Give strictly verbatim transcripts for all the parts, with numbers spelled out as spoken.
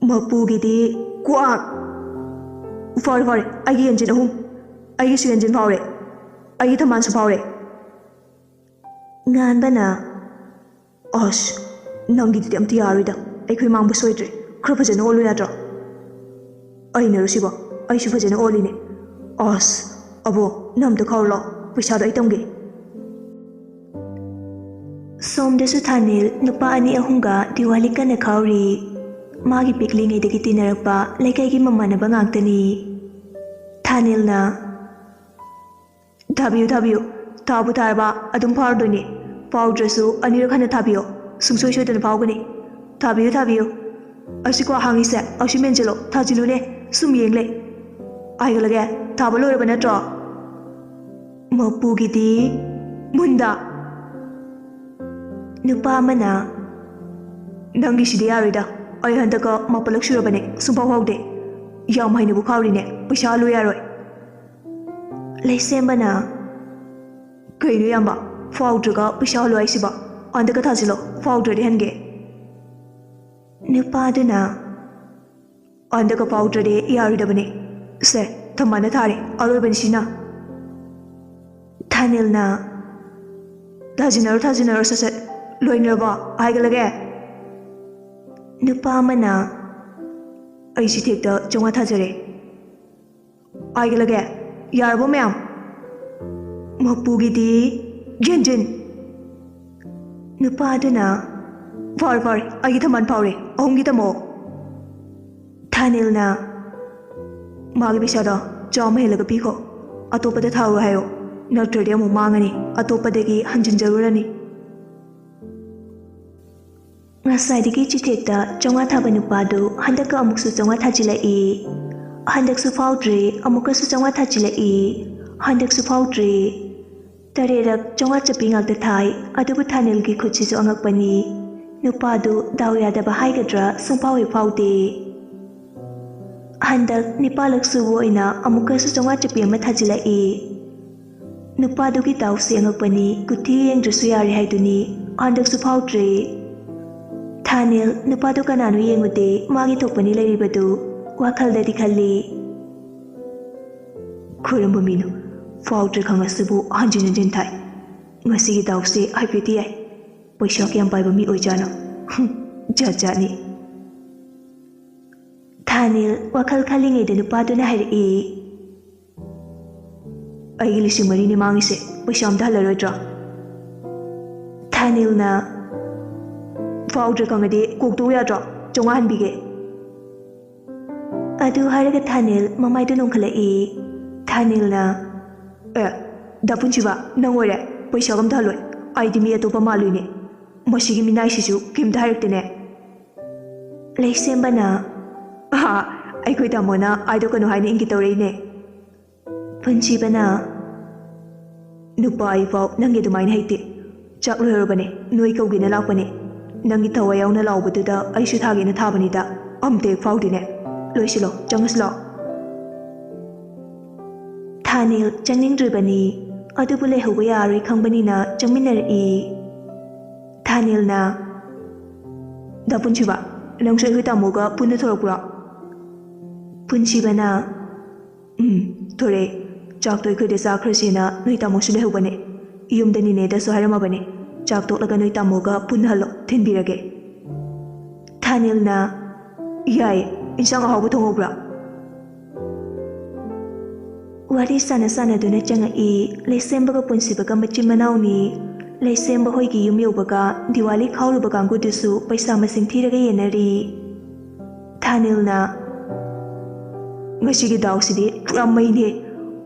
ꯃꯄꯨꯒꯤꯗꯤ ꯀ꯭ꯋꯥꯛ! ꯐꯥꯎꯔꯦ, ꯐꯥꯎꯔꯦ, ꯑꯩꯒꯤ ꯌꯦꯟꯖꯤꯟ ꯑꯍꯨꯝ, ꯑꯩꯒꯤꯁꯨ ꯌꯦꯟꯖꯤꯟ ꯐꯥꯎꯔꯦ, ꯑꯩꯒꯤ ꯊꯝꯕꯥꯜꯁꯨ ꯐꯥꯎꯔꯦ꯫ ꯉꯥꯟꯕꯅ, "ꯑꯁ, ꯅꯪꯒꯤꯗꯨꯗꯤ ꯑꯝꯇ ꯌꯥꯔꯣꯏꯗ, ꯑꯩꯈꯣꯏ ꯃꯥꯡꯕ ꯁꯣꯏꯗ꯭ꯔꯦ, ꯈꯔ ꯐꯖꯅ ꯑꯣꯜꯂꯨ ꯌꯥꯗ꯭ꯔꯣ?" "ꯑꯩꯅꯔꯣ ꯁꯤꯕꯣ? ꯑꯩꯁꯨ ꯐꯖꯅ ꯑꯣꯜꯂꯤꯅꯦ꯫ ꯑꯁ, ꯑꯕꯣ, ꯅꯪ ꯑꯝꯇ ꯈꯥꯎꯔꯨ ꯂꯥꯎ, ꯄꯩꯁꯥꯗꯣ ꯑꯩ ꯇꯝꯒꯦ꯫" ꯁꯣꯝꯗꯁꯨ ꯊꯥꯅꯤꯜ ꯅꯨꯄꯥ ꯑꯅꯤ ꯑꯍꯨꯝꯒ ꯗꯤꯋꯥꯂꯤ ꯀꯟꯅ ꯈꯥꯎꯔꯤ꯫ ꯃꯥꯒꯤ ꯄꯤꯛꯂꯤꯉꯩꯗꯒꯤ ꯇꯤꯟꯅꯔꯛꯄ ꯂꯩꯀꯥꯏꯒꯤ ꯃꯃꯥꯟꯅꯕ ꯉꯥꯛꯇꯅꯤ꯫ ꯊꯥꯅꯤꯜꯅ, "ꯊꯥꯕꯤꯌꯨ, ꯊꯥꯕꯤꯌꯨ, ꯊꯥꯕꯨ ꯊꯥꯔꯕ ꯑꯗꯨꯝ ꯐꯥꯎꯔꯗꯣꯏꯅꯤ꯫ ꯐꯥꯎꯗ꯭ꯔꯁꯨ ꯑꯅꯤꯔꯛ ꯍꯟꯅ ꯊꯥꯕꯤꯌꯣ, ꯁꯨꯡꯁꯣꯏ ꯁꯣꯏꯗꯅ ꯐꯥꯎꯒꯅꯤ꯫ ꯊꯥꯕꯤꯌꯨ, ꯊꯥꯕꯤꯌꯨ꯫ ꯑꯁꯤꯀꯣ ꯍꯥꯡꯉꯤꯁꯦ, ꯑꯁꯤ ꯃꯦꯟꯁꯤꯜꯂꯣ, ꯊꯥꯖꯤꯜꯂꯨꯅꯦ, ꯁꯨꯝ ꯌꯦꯡ ꯂꯩ꯫ ꯍꯥꯏꯒꯠꯂꯒꯦ, ꯊꯥꯕ ꯂꯣꯏꯔꯕ ꯅꯠꯇ꯭ꯔꯣ?" ꯃꯄꯨꯒꯤꯗꯤ ꯃꯨꯟꯗ꯫ ꯅꯨꯄꯥ ꯑꯃꯅ, "ꯅꯪꯒꯤꯁꯤꯗꯤ ꯌꯥꯔꯣꯏꯗ, ꯑꯩ ꯍꯟꯗꯛꯀ ꯃꯥꯄꯜꯂꯛ ꯁꯨꯔꯕꯅꯦ, ꯁꯨꯡꯐꯥꯎ ꯐꯥꯎꯗꯦ꯫ ꯌꯥꯝ ꯍꯩꯅꯕꯨ ꯐꯥꯎꯔꯤꯅꯦ, ꯄꯩꯁꯥ ꯍꯜꯂꯨ ꯌꯥꯔꯣꯏ꯫" ꯂꯩꯁꯦꯝꯕꯅ, "ꯀꯩꯅꯣ ꯏꯌꯥꯝꯕ, ꯐꯥꯎꯗ꯭ꯔꯒ ꯄꯩꯁꯥ ꯍꯜꯂꯨ ꯍꯥꯏꯁꯤꯕꯣ? ꯍꯟꯗꯛꯀ ꯊꯥꯖꯤꯜꯂꯣ, ꯐꯥꯎꯗ꯭ꯔꯗꯤ ꯍꯟꯒꯦ꯫" ꯅꯨꯄꯥꯗꯨꯅ, "ꯍꯟꯗꯛꯀ ꯐꯥꯎꯗ꯭ꯔꯗꯤ ꯌꯥꯔꯣꯏꯗꯕꯅꯤ꯫ ꯁꯦ, ꯊꯝꯕꯥꯜꯗ ꯊꯥꯔꯦ, ꯑꯔꯣꯏꯕꯅꯤ ꯁꯤꯅ꯫" ꯊꯥꯅꯤꯜꯅ, "ꯊꯥꯖꯤꯟꯅꯔꯣ, ꯊꯥꯖꯤꯟꯅꯔꯣ, ꯁꯠ ꯁꯠ꯫ ꯂꯣꯏꯅꯔꯕꯣ? ꯍꯥꯏꯒꯠꯂꯒꯦ꯫" ꯅꯨꯄꯥ ꯑꯃꯅ, "ꯑꯩ ꯁꯤ ꯊꯦꯛꯇ ꯆꯥꯝꯃꯉꯥ ꯊꯥꯖꯔꯦ꯫" ꯍꯥꯏꯒꯠꯂꯒꯦ꯫ ꯌꯥꯔꯕꯣ ꯃꯌꯥꯝ? ꯃꯄꯨꯒꯤꯗꯤ ꯌꯦꯟꯖꯤꯟ꯫ ꯅꯨꯄꯥꯗꯨꯅ, "ꯐꯥꯎꯔꯦ, ꯐꯥꯎꯔꯦ, ꯑꯩꯒꯤ ꯊꯝꯕꯥꯜ ꯐꯥꯎꯔꯦ, ꯑꯍꯨꯝꯒꯤ ꯇꯝꯃꯛꯑꯣ꯫" ꯊꯥꯅꯤꯜꯅ, "ꯃꯥꯒꯤ ꯄꯩꯁꯥꯗꯣ ꯆꯥꯝꯃ ꯍꯦꯜꯂꯒ ꯄꯤꯈꯣ꯫ ꯑꯇꯣꯞꯄꯗ ꯊꯥꯔꯨ ꯍꯥꯏꯌꯣ, ꯅꯠꯇ꯭ꯔꯗꯤ ꯑꯃꯨꯛ ꯃꯥꯡꯉꯅꯤ, ꯑꯇꯣꯞꯄꯗꯒꯤ ꯍꯟꯖꯤꯟꯖꯔꯨꯔꯅꯤ꯫" ꯉꯁꯥꯏꯗꯒꯤ ꯆꯤꯊꯦꯛꯇ ꯆꯥꯝꯃꯉꯥ ꯊꯥꯕ ꯅꯨꯄꯥꯗꯨ ꯍꯟꯗꯛꯀ ꯑꯃꯨꯛꯁꯨ ꯆꯥꯝꯃꯉꯥ ꯊꯥꯖꯤꯜꯂꯛꯏ꯫ ꯍꯟꯗꯛꯁꯨ ꯐꯥꯎꯗ꯭ꯔꯦ, ꯑꯃꯨꯛꯀꯁꯨ ꯆꯥꯝꯃꯉꯥ ꯊꯥꯖꯤꯜꯂꯛꯏ꯫ ꯍꯟꯗꯛꯁꯨ ꯐꯥꯎꯗ꯭ꯔꯦ꯫ ꯇꯔꯦꯠꯔꯛ ꯆꯥꯝꯃꯉꯥ ꯆꯞꯄꯤ ꯉꯥꯛꯇ ꯊꯥꯏ, ꯑꯗꯨꯕꯨ ꯊꯥꯅꯤꯜꯒꯤ ꯈꯨꯠꯁꯤꯁꯨ ꯑꯉꯛꯄꯅꯤ꯫ ꯅꯨꯄꯥꯗꯨ ꯗꯥꯎ ꯌꯥꯗꯕ ꯍꯥꯏꯒꯗ꯭ꯔꯥ, ꯁꯨꯡꯐꯥꯎ ꯍꯦꯛ ꯐꯥꯎꯗꯦ꯫ ꯍꯟꯗꯛ ꯅꯤꯄꯥꯜꯂꯛ ꯁꯨꯕ ꯑꯣꯏꯅ ꯑꯃꯨꯛꯀꯁꯨ ꯆꯥꯝꯃꯉꯥ ꯆꯞꯄꯤ ꯑꯃ ꯊꯥꯖꯤꯜꯂꯛꯏ꯫ ꯅꯨꯄꯥꯗꯨꯒꯤ ꯗꯥꯎꯁꯤ ꯑꯉꯛꯄꯅꯤ, ꯀꯨꯊꯤ ꯌꯦꯡꯗ꯭ꯔꯁꯨ ꯌꯥꯔꯦ ꯍꯥꯏꯗꯨꯅꯤ꯫ ꯍꯟꯗꯛꯁꯨ ꯐꯥꯎꯗ꯭ꯔꯦ꯫ ꯊꯥꯅꯤꯜ ꯅꯨꯄꯥꯗꯨ ꯀꯅꯥꯅꯣ ꯌꯦꯡꯉꯨꯗꯦ, ꯃꯥꯒꯤ ꯊꯣꯛꯄꯅꯤ ꯂꯩꯔꯤꯕꯗꯨ꯫ ꯋꯥꯈꯜꯗꯗꯤ ꯈꯜꯂꯤ, "ꯈꯔꯝꯕ ꯃꯤꯅꯣ? ꯐꯥꯎꯗ꯭ꯔꯦ ꯈꯪꯉꯁꯤꯕꯨ ꯍꯟꯖꯤꯟ ꯍꯟꯖꯤꯟ ꯊꯥꯏ꯫ ꯉꯁꯤꯒꯤ ꯗꯥꯎꯁꯦ ꯍꯥꯏꯐꯦꯠꯇꯤ ꯌꯥꯏ꯫ ꯄꯩꯁꯥ ꯀꯌꯥꯝ ꯄꯥꯏꯕ ꯃꯤ ꯑꯣꯏꯖꯥꯠꯅꯣ? ꯍꯨꯝ, ꯖꯥꯠ ꯖꯥꯠꯅꯤ"꯫ ꯊꯥꯅꯤꯜ ꯋꯥꯈꯜ ꯈꯜꯂꯤꯉꯩꯗ ꯅꯨꯄꯥꯗꯨꯅ ꯍꯥꯏꯔꯛꯏ, "ꯑꯩꯒꯤ ꯂꯤꯁꯤꯡ ꯃꯔꯤꯅꯤ ꯃꯥꯡꯉꯤꯁꯦ, ꯄꯩꯁꯥ ꯑꯝꯇ ꯍꯜꯂꯔꯣꯏꯗ꯭ꯔꯣ?" ꯊꯥꯅꯤꯜꯅ, "ꯐꯥꯎꯗ꯭ꯔꯦ ꯈꯪꯉꯗꯤ ꯀꯣꯛ ꯇꯣꯛꯎ ꯌꯥꯗ꯭ꯔꯣ? ꯆꯥꯝꯃꯉꯥ ꯍꯟꯕꯤꯒꯦ"꯫ ꯑꯗꯨ ꯍꯥꯏꯔꯒ ꯊꯥꯅꯤꯜ ꯃꯃꯥꯏꯗꯨ ꯅꯣꯡꯈꯠꯂꯛꯏ꯫ ꯊꯥꯅꯤꯜꯅ, "ꯑꯦ, ꯗꯥ ꯄꯨꯟꯁꯤꯕ, ꯅꯪ ꯑꯣꯏꯔꯦ꯫ ꯄꯩꯁꯥꯒ ꯑꯝꯇ ꯍꯜꯂꯣꯏ꯫ ꯑꯩꯗꯤ ꯃꯤ ꯑꯇꯣꯞꯄ ꯃꯥꯜꯂꯨꯏꯅꯦ꯫ ꯃꯁꯤꯒꯤ ꯃꯤꯅꯥꯏꯁꯤꯁꯨ ꯀꯩꯝꯇ ꯍꯥꯏꯔꯛꯇꯦꯅꯦ"꯫ ꯂꯩꯁꯦꯝꯕꯅ, "ꯑꯍꯥ, ꯑꯩꯈꯣꯏ ꯇꯥꯃꯣꯅ ꯍꯥꯏꯗꯣꯛꯀꯅꯨ ꯍꯥꯏꯅ ꯏꯪꯒꯤꯠ ꯇꯧꯔꯛꯏꯅꯦ"꯫ ꯄꯨꯟꯁꯤꯕꯅ, "ꯅꯨꯄꯥ ꯑꯩꯐꯥꯎ ꯅꯪꯒꯤ ꯑꯗꯨꯃꯥꯏꯅ ꯍꯩꯇꯦ꯫ ꯆꯥꯛ ꯂꯣꯏꯍꯧꯔꯕꯅꯦ, ꯅꯣꯏ ꯀꯧꯒꯦꯅ ꯂꯥꯛꯄꯅꯦ꯫ ꯅꯪꯒꯤ ꯊꯋꯥꯏ ꯌꯥꯎꯅ ꯂꯥꯎꯕꯗꯨꯗ ꯑꯩꯁꯨ ꯊꯥꯒꯦꯅ ꯊꯥꯕꯅꯤꯗ꯫ ꯑꯝꯇ ꯍꯦꯛ ꯐꯥꯎꯗꯦꯅꯦ꯫ ꯂꯣꯏꯁꯤꯜꯂꯣ, ꯆꯪꯉꯁꯤ ꯂꯥꯛꯑꯣ"꯫ ꯊꯥꯅꯤꯜ ꯆꯪꯅꯤꯡꯗ꯭ꯔꯤꯕꯅꯤ, ꯑꯗꯨꯕꯨ ꯂꯩꯍꯧꯕ ꯌꯥꯔꯣꯏ ꯈꯪꯕꯅꯤꯅ ꯆꯪꯃꯤꯟꯅꯔꯛꯏ꯫ ꯊꯥꯅꯤꯜꯅ, "ꯗꯥ ꯄꯨꯟꯁꯤꯕ, ꯅꯪꯁꯨ ꯑꯩꯈꯣꯏ ꯇꯥꯃꯣꯒ ꯄꯨꯟꯅ ꯊꯣꯛꯂꯛꯄ꯭ꯔꯣ?" ꯄꯨꯟꯁꯤꯕꯅ, "ꯎꯝ, ꯊꯣꯔꯛꯑꯦ꯫ ꯆꯥꯛꯇꯣ ꯑꯩꯈꯣꯏꯗ ꯆꯥꯈ꯭ꯔꯁꯦꯅ ꯅꯣꯏ ꯇꯥꯃꯣꯁꯨ ꯂꯩꯍꯧꯕꯅꯦ꯫ ꯌꯨꯝꯗ ꯅꯤꯅꯦꯗꯁꯨ ꯍꯥꯏꯔꯝꯃꯕꯅꯦ꯫ ꯆꯥꯛ ꯇꯣꯛꯂꯒ ꯅꯣꯏ ꯇꯥꯃꯣꯒ ꯄꯨꯟꯅ ꯍꯜꯂꯣ, ꯊꯤꯟꯕꯤꯔꯒꯦ"꯫ ꯊꯥꯅꯤꯜꯅ, "ꯌꯥꯏ, ꯏꯟꯁꯥꯡ ꯑꯍꯥꯎꯕ ꯊꯣꯡꯍꯧꯕ꯭ꯔꯥ?" ꯋꯥꯔꯤ ꯁꯥꯟꯅ ꯁꯥꯟꯅꯗꯨꯅ ꯆꯪꯉꯛꯏ꯫ ꯂꯩꯁꯦꯝꯕꯒ ꯄꯨꯟꯁꯤꯕꯒ ꯃꯆꯤꯟ ꯃꯅꯥꯎꯅꯤ꯫ ꯂꯩꯁꯦꯝꯕ ꯍꯣꯏꯒꯤ ꯌꯨꯝ ꯌꯧꯕꯒ ꯗꯤꯋꯥꯂꯤ ꯈꯥꯎꯔꯨꯕ ꯀꯥꯡꯕꯨꯗꯨꯁꯨ ꯄꯩꯁꯥ ꯃꯁꯤꯡ ꯊꯤꯔꯒ ꯌꯦꯟꯅꯔꯤ꯫ ꯊꯥꯅꯤꯜꯅ, "ꯉꯁꯤꯒꯤ ꯗꯥꯎꯁꯤꯗꯤ ꯄꯨꯔꯥ ꯃꯩꯅꯦ꯫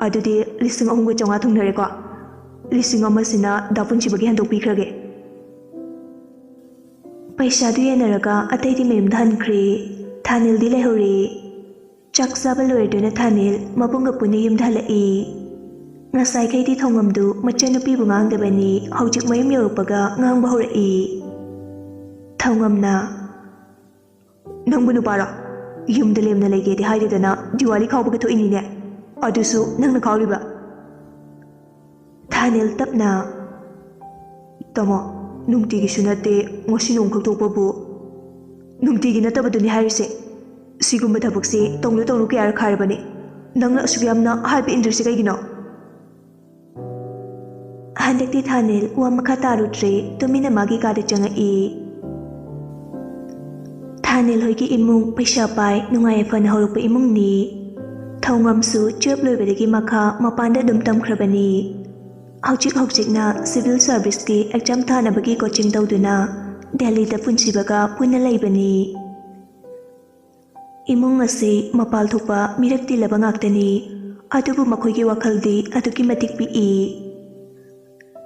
ꯑꯗꯨꯗꯤ ꯂꯤꯁꯤꯡ ꯑꯍꯨꯝꯒ ꯆꯥꯝꯃꯉꯥ ꯊꯨꯡꯅꯔꯦꯀꯣ꯫ ꯂꯤꯁꯤꯡ ꯑꯃꯁꯤꯅ ꯗꯥ ꯄꯨꯟꯁꯤꯕꯒꯤ ꯍꯟꯗꯣꯛꯄꯤꯈ꯭ꯔꯒꯦ"꯫ ꯄꯩꯁꯥꯗꯨ ꯌꯦꯟꯅꯔꯒ ꯑꯇꯩꯗꯤ ꯃꯌꯨꯝꯗ ꯍꯟꯈ꯭ꯔꯦ꯫ ꯊꯥꯅꯤꯜꯗꯤ ꯂꯩꯍꯧꯔꯦ꯫ ꯆꯥꯛ ꯆꯥꯕ ꯂꯣꯏꯔꯗꯨꯅ ꯊꯥꯅꯤꯜ ꯃꯕꯨꯡꯒ ꯄꯨꯟꯅ ꯌꯨꯝꯗ ꯍꯜꯂꯛꯏ꯫ ꯉꯁꯥꯏꯈꯩꯗꯤ ꯊꯧꯉꯝꯗꯨ ꯃꯆꯟꯅꯨꯄꯤꯕꯨ ꯉꯥꯡꯗꯕꯅꯤ, ꯍꯧꯖꯤꯛ ꯃꯌꯨꯝ ꯌꯧꯔꯛꯄꯒ ꯉꯥꯡꯕ ꯍꯧꯔꯛꯏ꯫ ꯊꯧꯉꯝꯅ, "ꯅꯪꯕꯨ ꯅꯨꯄꯥꯔꯣ? ꯌꯨꯝꯗ ꯂꯦꯝꯅ ꯂꯩꯒꯦꯗꯤ ꯍꯥꯏꯗꯦꯗꯅ ꯗꯤꯋꯥꯂꯤ ꯈꯥꯎꯕꯒ ꯊꯣꯛꯏꯅꯤꯅꯦ꯫ ꯑꯗꯨꯁꯨ ꯅꯪꯅ ꯈꯥꯎꯔꯤꯕ?" ꯊꯥꯅꯤꯜ ꯇꯞꯅ, "ꯇꯥꯃꯣ, ꯅꯨꯡꯇꯤꯒꯤꯁꯨ ꯅꯠꯇꯦ, ꯉꯁꯤ ꯅꯣꯡꯈꯛ ꯊꯣꯛꯄꯕꯨ"꯫ ꯅꯨꯡꯇꯤꯒꯤ ꯅꯠꯇꯕꯗꯨꯅꯤ ꯍꯥꯏꯔꯤꯁꯦ꯫ ꯁꯤꯒꯨꯝꯕ ꯊꯕꯛꯁꯤ ꯇꯧꯅꯨ ꯇꯧꯅꯨ ꯀꯌꯥꯔꯛ ꯍꯥꯏꯔꯕꯅꯤ? ꯅꯪꯅ ꯑꯁꯨꯛ ꯌꯥꯝꯅ ꯍꯥꯏꯕ ꯏꯟꯗ꯭ꯔꯤꯁꯤ ꯀꯩꯒꯤꯅꯣ? ꯍꯟꯗꯛꯇꯤ ꯊꯥꯅꯤꯜ ꯋꯥ ꯃꯈꯥ ꯇꯥꯔꯨꯗ꯭ꯔꯦ, ꯇꯨꯃꯤꯟꯅ ꯃꯥꯒꯤ ꯀꯥꯗ ꯆꯪꯉꯛꯏ꯫ ꯊꯥꯅꯤꯜ ꯍꯣꯏꯒꯤ ꯏꯃꯨꯡ ꯄꯩꯁꯥ ꯄꯥꯏ, ꯅꯨꯡꯉꯥꯏ ꯌꯥꯏꯐꯅ ꯍꯧꯔꯛꯄ ꯏꯃꯨꯡꯅꯤ꯫ ꯊꯧꯉꯝꯁꯨ ꯇꯨꯌꯦꯜꯞ ꯂꯣꯏꯕꯗꯒꯤ ꯃꯈꯥ ꯃꯄꯥꯟꯗ ꯑꯗꯨꯝ ꯇꯝꯈ꯭ꯔꯕꯅꯤ꯫ ꯍꯧꯖꯤꯛ ꯍꯧꯖꯤꯛꯅ ꯁꯤꯚꯤꯜ ꯁꯥꯔꯚꯤꯁꯀꯤ ꯑꯦꯛꯖꯥꯝ ꯊꯥꯅꯕꯒꯤ ꯀꯣꯆꯤꯡ ꯇꯧꯗꯨꯅ ꯗꯦꯜꯂꯤꯗ ꯄꯨꯟꯁꯤꯕꯒ ꯄꯨꯟꯅ ꯂꯩꯕꯅꯤ꯫ ꯏꯃꯨꯡ ꯑꯁꯤ ꯃꯄꯥꯜ ꯊꯣꯛꯄ ꯃꯤꯔꯛ ꯇꯤꯜꯂꯕ ꯉꯥꯛꯇꯅꯤ, ꯑꯗꯨꯕꯨ ꯃꯈꯣꯏꯒꯤ ꯋꯥꯈꯜꯗꯤ ꯑꯗꯨꯛꯀꯤ ꯃꯇꯤꯛ ꯄꯤꯛꯏ꯫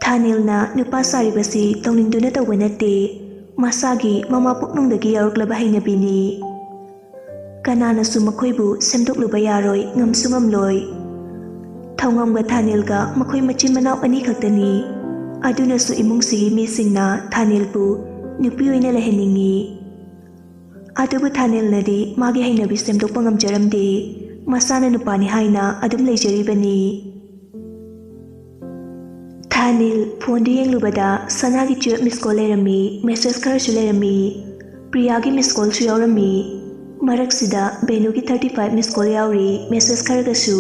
ꯊꯥꯅꯤꯜꯅ ꯅꯨꯄꯥ ꯁꯥꯔꯤꯕꯁꯤ ꯇꯧꯅꯤꯡꯗꯨꯅ ꯇꯧꯕ ꯅꯠꯇꯦ, ꯃꯁꯥꯒꯤ ꯃꯃꯥ ꯄꯨꯛꯅꯨꯡꯗꯒꯤ ꯌꯥꯎꯔꯛꯂꯕ ꯍꯩꯅꯕꯤꯅꯤ꯫ ꯀꯅꯥꯅꯁꯨ ꯃꯈꯣꯏꯕꯨ ꯁꯦꯝꯗꯣꯛꯂꯨꯕ ꯌꯥꯔꯣꯏ, ꯉꯝꯁꯨ ꯉꯝꯂꯣꯏ꯫ ꯊꯧꯉꯝꯒ ꯊꯥꯅꯤꯜꯒ ꯃꯈꯣꯏ ꯃꯆꯤꯟ ꯃꯅꯥꯎ ꯑꯅꯤ ꯈꯛꯇꯅꯤ꯫ ꯑꯗꯨꯅꯁꯨ ꯏꯃꯨꯡꯁꯤꯒꯤ ꯃꯤꯁꯤꯡꯅ ꯊꯥꯅꯤꯜꯕꯨ ꯅꯨꯄꯤ ꯑꯣꯏꯅ ꯂꯩꯍꯟꯅꯤꯡꯏ꯫ ꯑꯗꯨꯕꯨ ꯊꯥꯅꯤꯜꯅꯗꯤ ꯃꯥꯒꯤ ꯍꯩꯅꯕꯤ ꯁꯦꯝꯗꯣꯛꯄ ꯉꯝꯖꯔꯝꯗꯦ꯫ ꯃꯁꯥꯅ ꯅꯨꯄꯥꯅꯤ ꯍꯥꯏꯅ ꯑꯗꯨꯝ ꯂꯩꯖꯔꯤꯕꯅꯤ꯫ ꯊꯥꯅꯤꯜ ꯐꯣꯟꯗꯨ ꯌꯦꯡꯂꯨꯕꯗ ꯁꯅꯥꯒꯤ ꯇꯨꯌꯦꯜꯞ ꯃꯤꯁ ꯀꯣꯜ ꯂꯩꯔꯝꯃꯤ, ꯃꯦꯁꯦꯖ ꯈꯔꯁꯨ ꯂꯩꯔꯝꯃꯤ꯫ ꯄ꯭ꯔꯤꯌꯥꯒꯤ ꯃꯤꯁ ꯀꯣꯜꯁꯨ ꯌꯥꯎꯔꯝꯃꯤ꯫ ꯃꯔꯛꯁꯤꯗ ꯕꯦꯅꯨꯒꯤ ꯊꯥꯔꯇꯤ ꯐꯥꯏꯚ ꯃꯤꯁ ꯀꯣꯜ ꯌꯥꯎꯔꯤ, ꯃꯦꯁꯦꯖ ꯈꯔꯒꯁꯨ꯫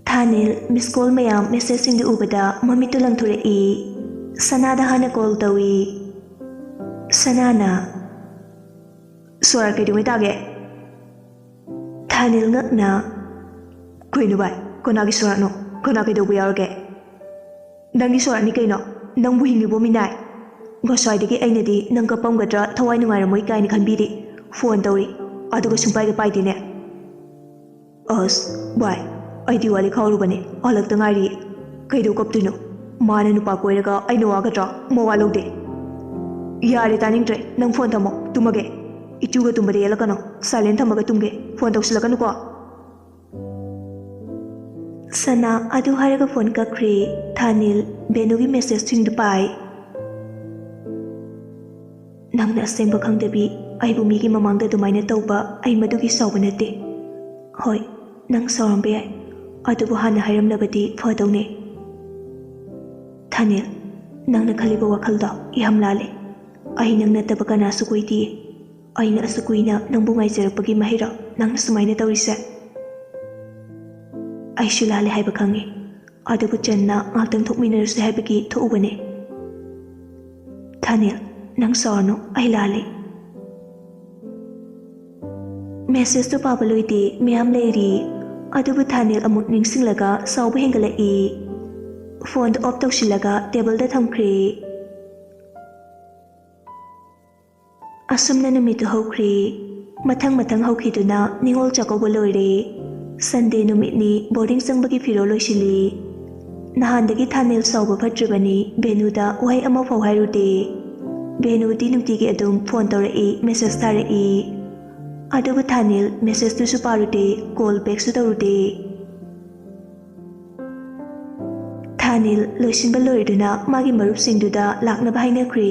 ꯊꯥꯅꯤꯜ ꯃꯤꯁ ꯀꯣꯜ ꯃꯌꯥꯝ, ꯃꯦꯁꯦꯖꯁꯤꯡꯗꯨ ꯎꯕꯗ ꯃꯃꯤꯠꯇꯨ ꯂꯪꯊꯣꯔꯛꯏ꯫ ꯁꯅꯥꯗ ꯍꯥꯟꯅ ꯀꯣꯜ ꯇꯧꯏ꯫ ꯁꯅꯥꯅ, "ꯁꯣꯔꯥꯠ ꯀꯩꯗꯧꯉꯩ ꯇꯥꯒꯦ?" ꯊꯥꯅꯤꯜ ꯉꯛꯅ, "ꯀꯩꯅꯣ ꯚꯥꯏ, ꯀꯅꯥꯒꯤ ꯁꯣꯔꯥꯠꯅꯣ? ꯀꯅꯥ ꯀꯩꯗꯧꯕ ꯌꯥꯎꯔꯒꯦ? ꯅꯪꯒꯤ ꯁꯣꯔꯥꯠꯅꯤ ꯀꯩꯅꯣ, ꯅꯪꯕꯨ ꯍꯤꯡꯂꯤꯕꯣ ꯃꯤꯅꯥꯏ? ꯉꯁꯥꯏꯗꯒꯤ ꯑꯩꯅꯗꯤ ꯅꯪ ꯀꯞꯄꯝꯒꯗ꯭ꯔꯥ, ꯊꯋꯥꯏ ꯅꯨꯡꯉꯥꯏꯔꯝꯃꯣꯏ ꯀꯥꯏꯅ ꯈꯟꯕꯤꯔꯤ꯫ ꯐꯣꯟ ꯇꯧꯔꯤ, ꯑꯗꯨꯒ ꯁꯨꯡꯄꯥꯏꯒ ꯄꯥꯏꯗꯦꯅꯦ꯫ ꯑꯁ, ꯚꯥꯏ, ꯑꯩꯗꯤ ꯋꯥꯔꯤ ꯈꯥꯎꯔꯨꯕꯅꯦ, ꯍꯜꯂꯛꯇ ꯉꯥꯏꯔꯤ꯫ ꯀꯩꯗꯧ ꯀꯞꯇꯣꯏꯅꯣ? ꯃꯥꯅ ꯅꯨꯄꯥ ꯀꯣꯏꯔꯒ ꯑꯩꯅ ꯋꯥꯒꯗ꯭ꯔꯥ? ꯃꯋꯥ ꯂꯧꯗꯦ꯫ ꯌꯥꯔꯦ, ꯇꯥꯅꯤꯡꯗ꯭ꯔꯦ꯫ ꯅꯪ ꯐꯣꯟ ꯊꯝꯃꯣ, ꯇꯨꯝꯃꯒꯦ꯫ ꯏꯆꯨꯒ ꯇꯨꯝꯕꯗ ꯌꯦꯠꯂꯛꯀꯅꯣ꯫ ꯁꯥꯏꯂꯦꯟ ꯊꯝꯃꯒ ꯇꯨꯝꯒꯦ꯫ ꯐꯣꯟ ꯇꯧꯁꯤꯜꯂꯛꯀꯅꯨꯀꯣ꯫" ꯁꯅꯥ ꯑꯗꯨ ꯍꯥꯏꯔꯒ ꯐꯣꯟ ꯀꯛꯈ꯭ꯔꯦ꯫ ꯊꯥꯅꯤꯜ ꯕꯦꯅꯨꯒꯤ ꯃꯦꯁꯦꯖꯁꯤꯡꯗꯨ ꯄꯥꯏ꯫ "ꯅꯪꯅ ꯑꯁꯦꯡꯕ ꯈꯪꯗꯕꯤ ꯑꯩꯕꯨ ꯃꯤꯒꯤ ꯃꯃꯥꯡꯗ ꯑꯗꯨꯃꯥꯏꯅ ꯇꯧꯕ, ꯑꯩ ꯃꯗꯨꯒꯤ ꯁꯥꯎꯕ ꯅꯠꯇꯦ꯫ ꯍꯣꯏ, ꯅꯪ ꯁꯥꯎꯔꯝꯕ ꯌꯥꯏ, ꯑꯗꯨꯕꯨ ꯍꯥꯟꯅ ꯍꯥꯏꯔꯝꯂꯕꯗꯤ ꯐꯗꯧꯅꯦ꯫ ꯊꯥꯅꯤꯜ, ꯅꯪꯅ ꯈꯜꯂꯤꯕ ꯋꯥꯈꯜꯗꯣ ꯌꯥꯝ ꯂꯥꯜꯂꯦ꯫ ꯑꯩ ꯅꯪ ꯅꯠꯇꯕ ꯀꯅꯥꯁꯨ ꯀꯣꯏꯗꯤꯌꯦ꯫ ꯑꯩꯅ ꯑꯁꯨꯛ ꯀꯨꯏꯅ ꯅꯪꯕꯨ ꯉꯥꯏꯖꯔꯛꯄꯒꯤ ꯃꯍꯩꯔꯣ ꯅꯪꯅ ꯁꯨꯃꯥꯏꯅ ꯇꯧꯔꯤꯁꯦ? ꯑꯩꯁꯨ ꯂꯥꯜꯂꯦ ꯍꯥꯏꯕ ꯈꯪꯉꯤ, ꯑꯗꯨꯕꯨ ꯆꯟꯅ ꯉꯥꯛꯇꯪ ꯊꯣꯛꯃꯤꯟꯅꯔꯁꯦ ꯍꯥꯏꯕꯒꯤ ꯊꯣꯛꯎꯕꯅꯦ꯫ ꯊꯥꯅꯤꯜ, ꯅꯪ ꯁꯥꯎꯔꯅꯨ, ꯑꯩ ꯂꯥꯜꯂꯦ꯫ ꯃꯦꯁꯦꯖꯇꯨ ꯄꯥꯕ ꯂꯣꯏꯗꯦ, ꯃꯌꯥꯝ ꯂꯩꯔꯤ꯫ ꯑꯗꯨꯕꯨ ꯊꯥꯅꯤꯜ ꯑꯃꯨꯛ ꯅꯤꯡꯁꯤꯡꯂꯒ ꯁꯥꯎꯕ ꯍꯦꯟꯒꯠꯂꯛꯏ꯫ ꯐꯣꯟꯗꯨ ꯑꯣꯐ ꯇꯧꯁꯤꯜꯂꯒ ꯇꯦꯕꯜꯗ ꯊꯝꯈ꯭ꯔꯦ꯫ ꯑꯁꯨꯝꯅ ꯅꯨꯃꯤꯠꯇꯨ ꯍꯧꯈ꯭ꯔꯦ꯫ ꯃꯊꯪ ꯃꯊꯪ ꯍꯧꯈꯤꯗꯨꯅ ꯅꯤꯉꯣꯜ ꯆꯥꯛꯀꯧꯕ ꯂꯣꯏꯔꯦ꯫ ꯁꯟꯗꯦ ꯅꯨꯃꯤꯠꯅꯤ, ꯕꯣꯔꯗꯤꯡ ꯆꯪꯕꯒꯤ ꯐꯤꯔꯣꯜ ꯂꯣꯏꯁꯤꯜꯂꯤ꯫ ꯅꯍꯥꯟꯗꯒꯤ ꯊꯥꯅꯤꯜ ꯁꯥꯎꯕ ꯐꯠꯇ꯭ꯔꯤꯕꯅꯤ, ꯕꯦꯅꯨꯗ ꯋꯥꯍꯩ ꯑꯃꯐꯥꯎ ꯍꯥꯏꯔꯨꯗꯦ꯫ ꯕꯦꯅꯨꯗꯤ ꯅꯨꯡꯇꯤꯒꯤ ꯑꯗꯨꯝ ꯐꯣꯟ ꯇꯧꯔꯛꯏ, ꯃꯦꯁꯦꯖ ꯊꯥꯔꯛꯏ꯫ ꯑꯗꯨꯕꯨ ꯊꯥꯅꯤꯜ ꯃꯦꯁꯦꯖꯇꯨꯁꯨ ꯄꯥꯔꯨꯗꯦ, ꯀꯣꯜ ꯕꯦꯛꯁꯨ ꯇꯧꯔꯨꯗꯦ꯫ ꯊꯥꯅꯤꯜ ꯂꯣꯏꯁꯤꯟꯕ ꯂꯣꯏꯔꯗꯨꯅ ꯃꯥꯒꯤ ꯃꯔꯨꯞꯁꯤꯡꯗꯨꯗ ꯂꯥꯛꯅꯕ ꯍꯥꯏꯅꯈ꯭ꯔꯦ꯫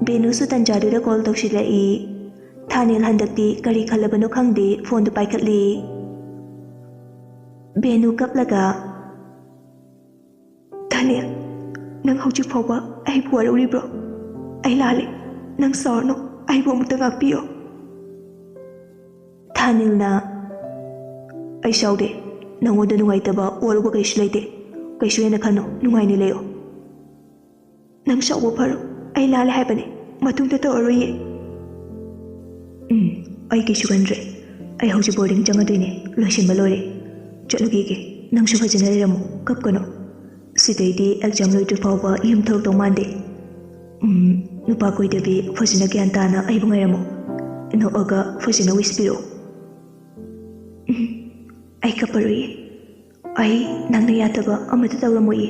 ꯕꯦꯅꯨꯁꯨ ꯇꯟꯖꯥꯗꯨꯗ ꯀꯣꯜ ꯇꯧꯁꯤꯜꯂꯛꯏ꯫ ꯊꯥꯅꯤꯜ ꯍꯟꯗꯛꯇꯤ ꯀꯔꯤ ꯈꯜꯂꯕꯅꯣ ꯈꯪꯗꯦ, ꯐꯣꯟꯗꯨ ꯄꯥꯏꯈꯠꯂꯤ꯫ ꯕꯦꯅꯨ ꯀꯞꯂꯒ, "ꯊꯥꯅꯤꯜ, ꯅꯪ ꯍꯧꯖꯤꯛ ꯐꯥꯎꯕ ꯑꯩꯕꯨ ꯋꯥꯔꯧꯔꯤꯕ꯭ꯔꯣ? ꯑꯩ ꯂꯥꯜꯂꯦ, ꯅꯪ ꯁꯥꯎꯔꯅꯨ, ꯑꯩꯕꯨ ꯑꯃꯨꯛꯇ ꯉꯥꯛꯄꯤꯌꯣ꯫" ꯊꯥꯅꯤꯜꯅ, "ꯑꯩ ꯁꯥꯎꯗꯦ, ꯅꯪꯉꯣꯟꯗ ꯅꯨꯡꯉꯥꯏꯇꯕ ꯋꯥꯔꯧꯕ ꯀꯩꯁꯨ ꯂꯩꯇꯦ, ꯀꯩꯁꯨ ꯍꯦꯟꯅ ꯈꯟꯅꯨ, ꯅꯨꯡꯉꯥꯏꯅ ꯂꯩꯌꯣ꯫" "ꯅꯪ ꯁꯥꯎꯕ ꯐꯔꯣ, ꯑꯩ ꯂꯥꯜꯂꯦ ꯍꯥꯏꯕꯅꯦ, ꯃꯇꯨꯡꯗ ꯇꯧꯔꯔꯣꯏꯌꯦ꯫" "ꯎꯝ, ꯑꯩ ꯀꯩꯁꯨ ꯈꯟꯗ꯭ꯔꯦ, ꯑꯩ ꯍꯧꯖꯤꯛ ꯕꯣꯔꯗꯤꯡ ꯆꯪꯉꯗꯣꯏꯅꯦ, ꯂꯣꯏꯁꯤꯟꯕ ꯂꯣꯏꯔꯦ, ꯆꯠꯂꯨꯈꯤꯒꯦ, ꯅꯪꯁꯨ ꯐꯖꯅ ꯂꯩꯔꯝꯃꯣ, ꯀꯞꯀꯅꯣ꯫ ꯁꯤꯗꯩꯗꯤ ꯑꯦꯛꯖꯥꯝ ꯂꯣꯏꯗ꯭ꯔꯤ ꯐꯥꯎꯕ ꯌꯨꯝ ꯊꯣꯛꯂꯛꯇꯧ ꯃꯥꯟꯗꯦ꯫ ꯎꯝ, ꯅꯨꯄꯥ ꯀꯣꯏꯗꯕꯤ ꯐꯖꯅ ꯒ꯭ꯌꯥꯟ ꯇꯥꯅ ꯑꯩꯕꯨ ꯉꯥꯏꯔꯝꯃꯣ, ꯅꯣꯛꯑꯒ ꯐꯖꯅ ꯋꯤꯁ ꯄꯤꯔꯛꯑꯣ꯫" "ꯎꯝ, ꯑꯩ ꯀꯞꯄꯔꯣꯏꯌꯦ, ꯑꯩ ꯅꯪꯅ ꯌꯥꯗꯕ ꯑꯃꯠꯇ ꯇꯧꯔꯝꯃꯣꯏꯌꯦ꯫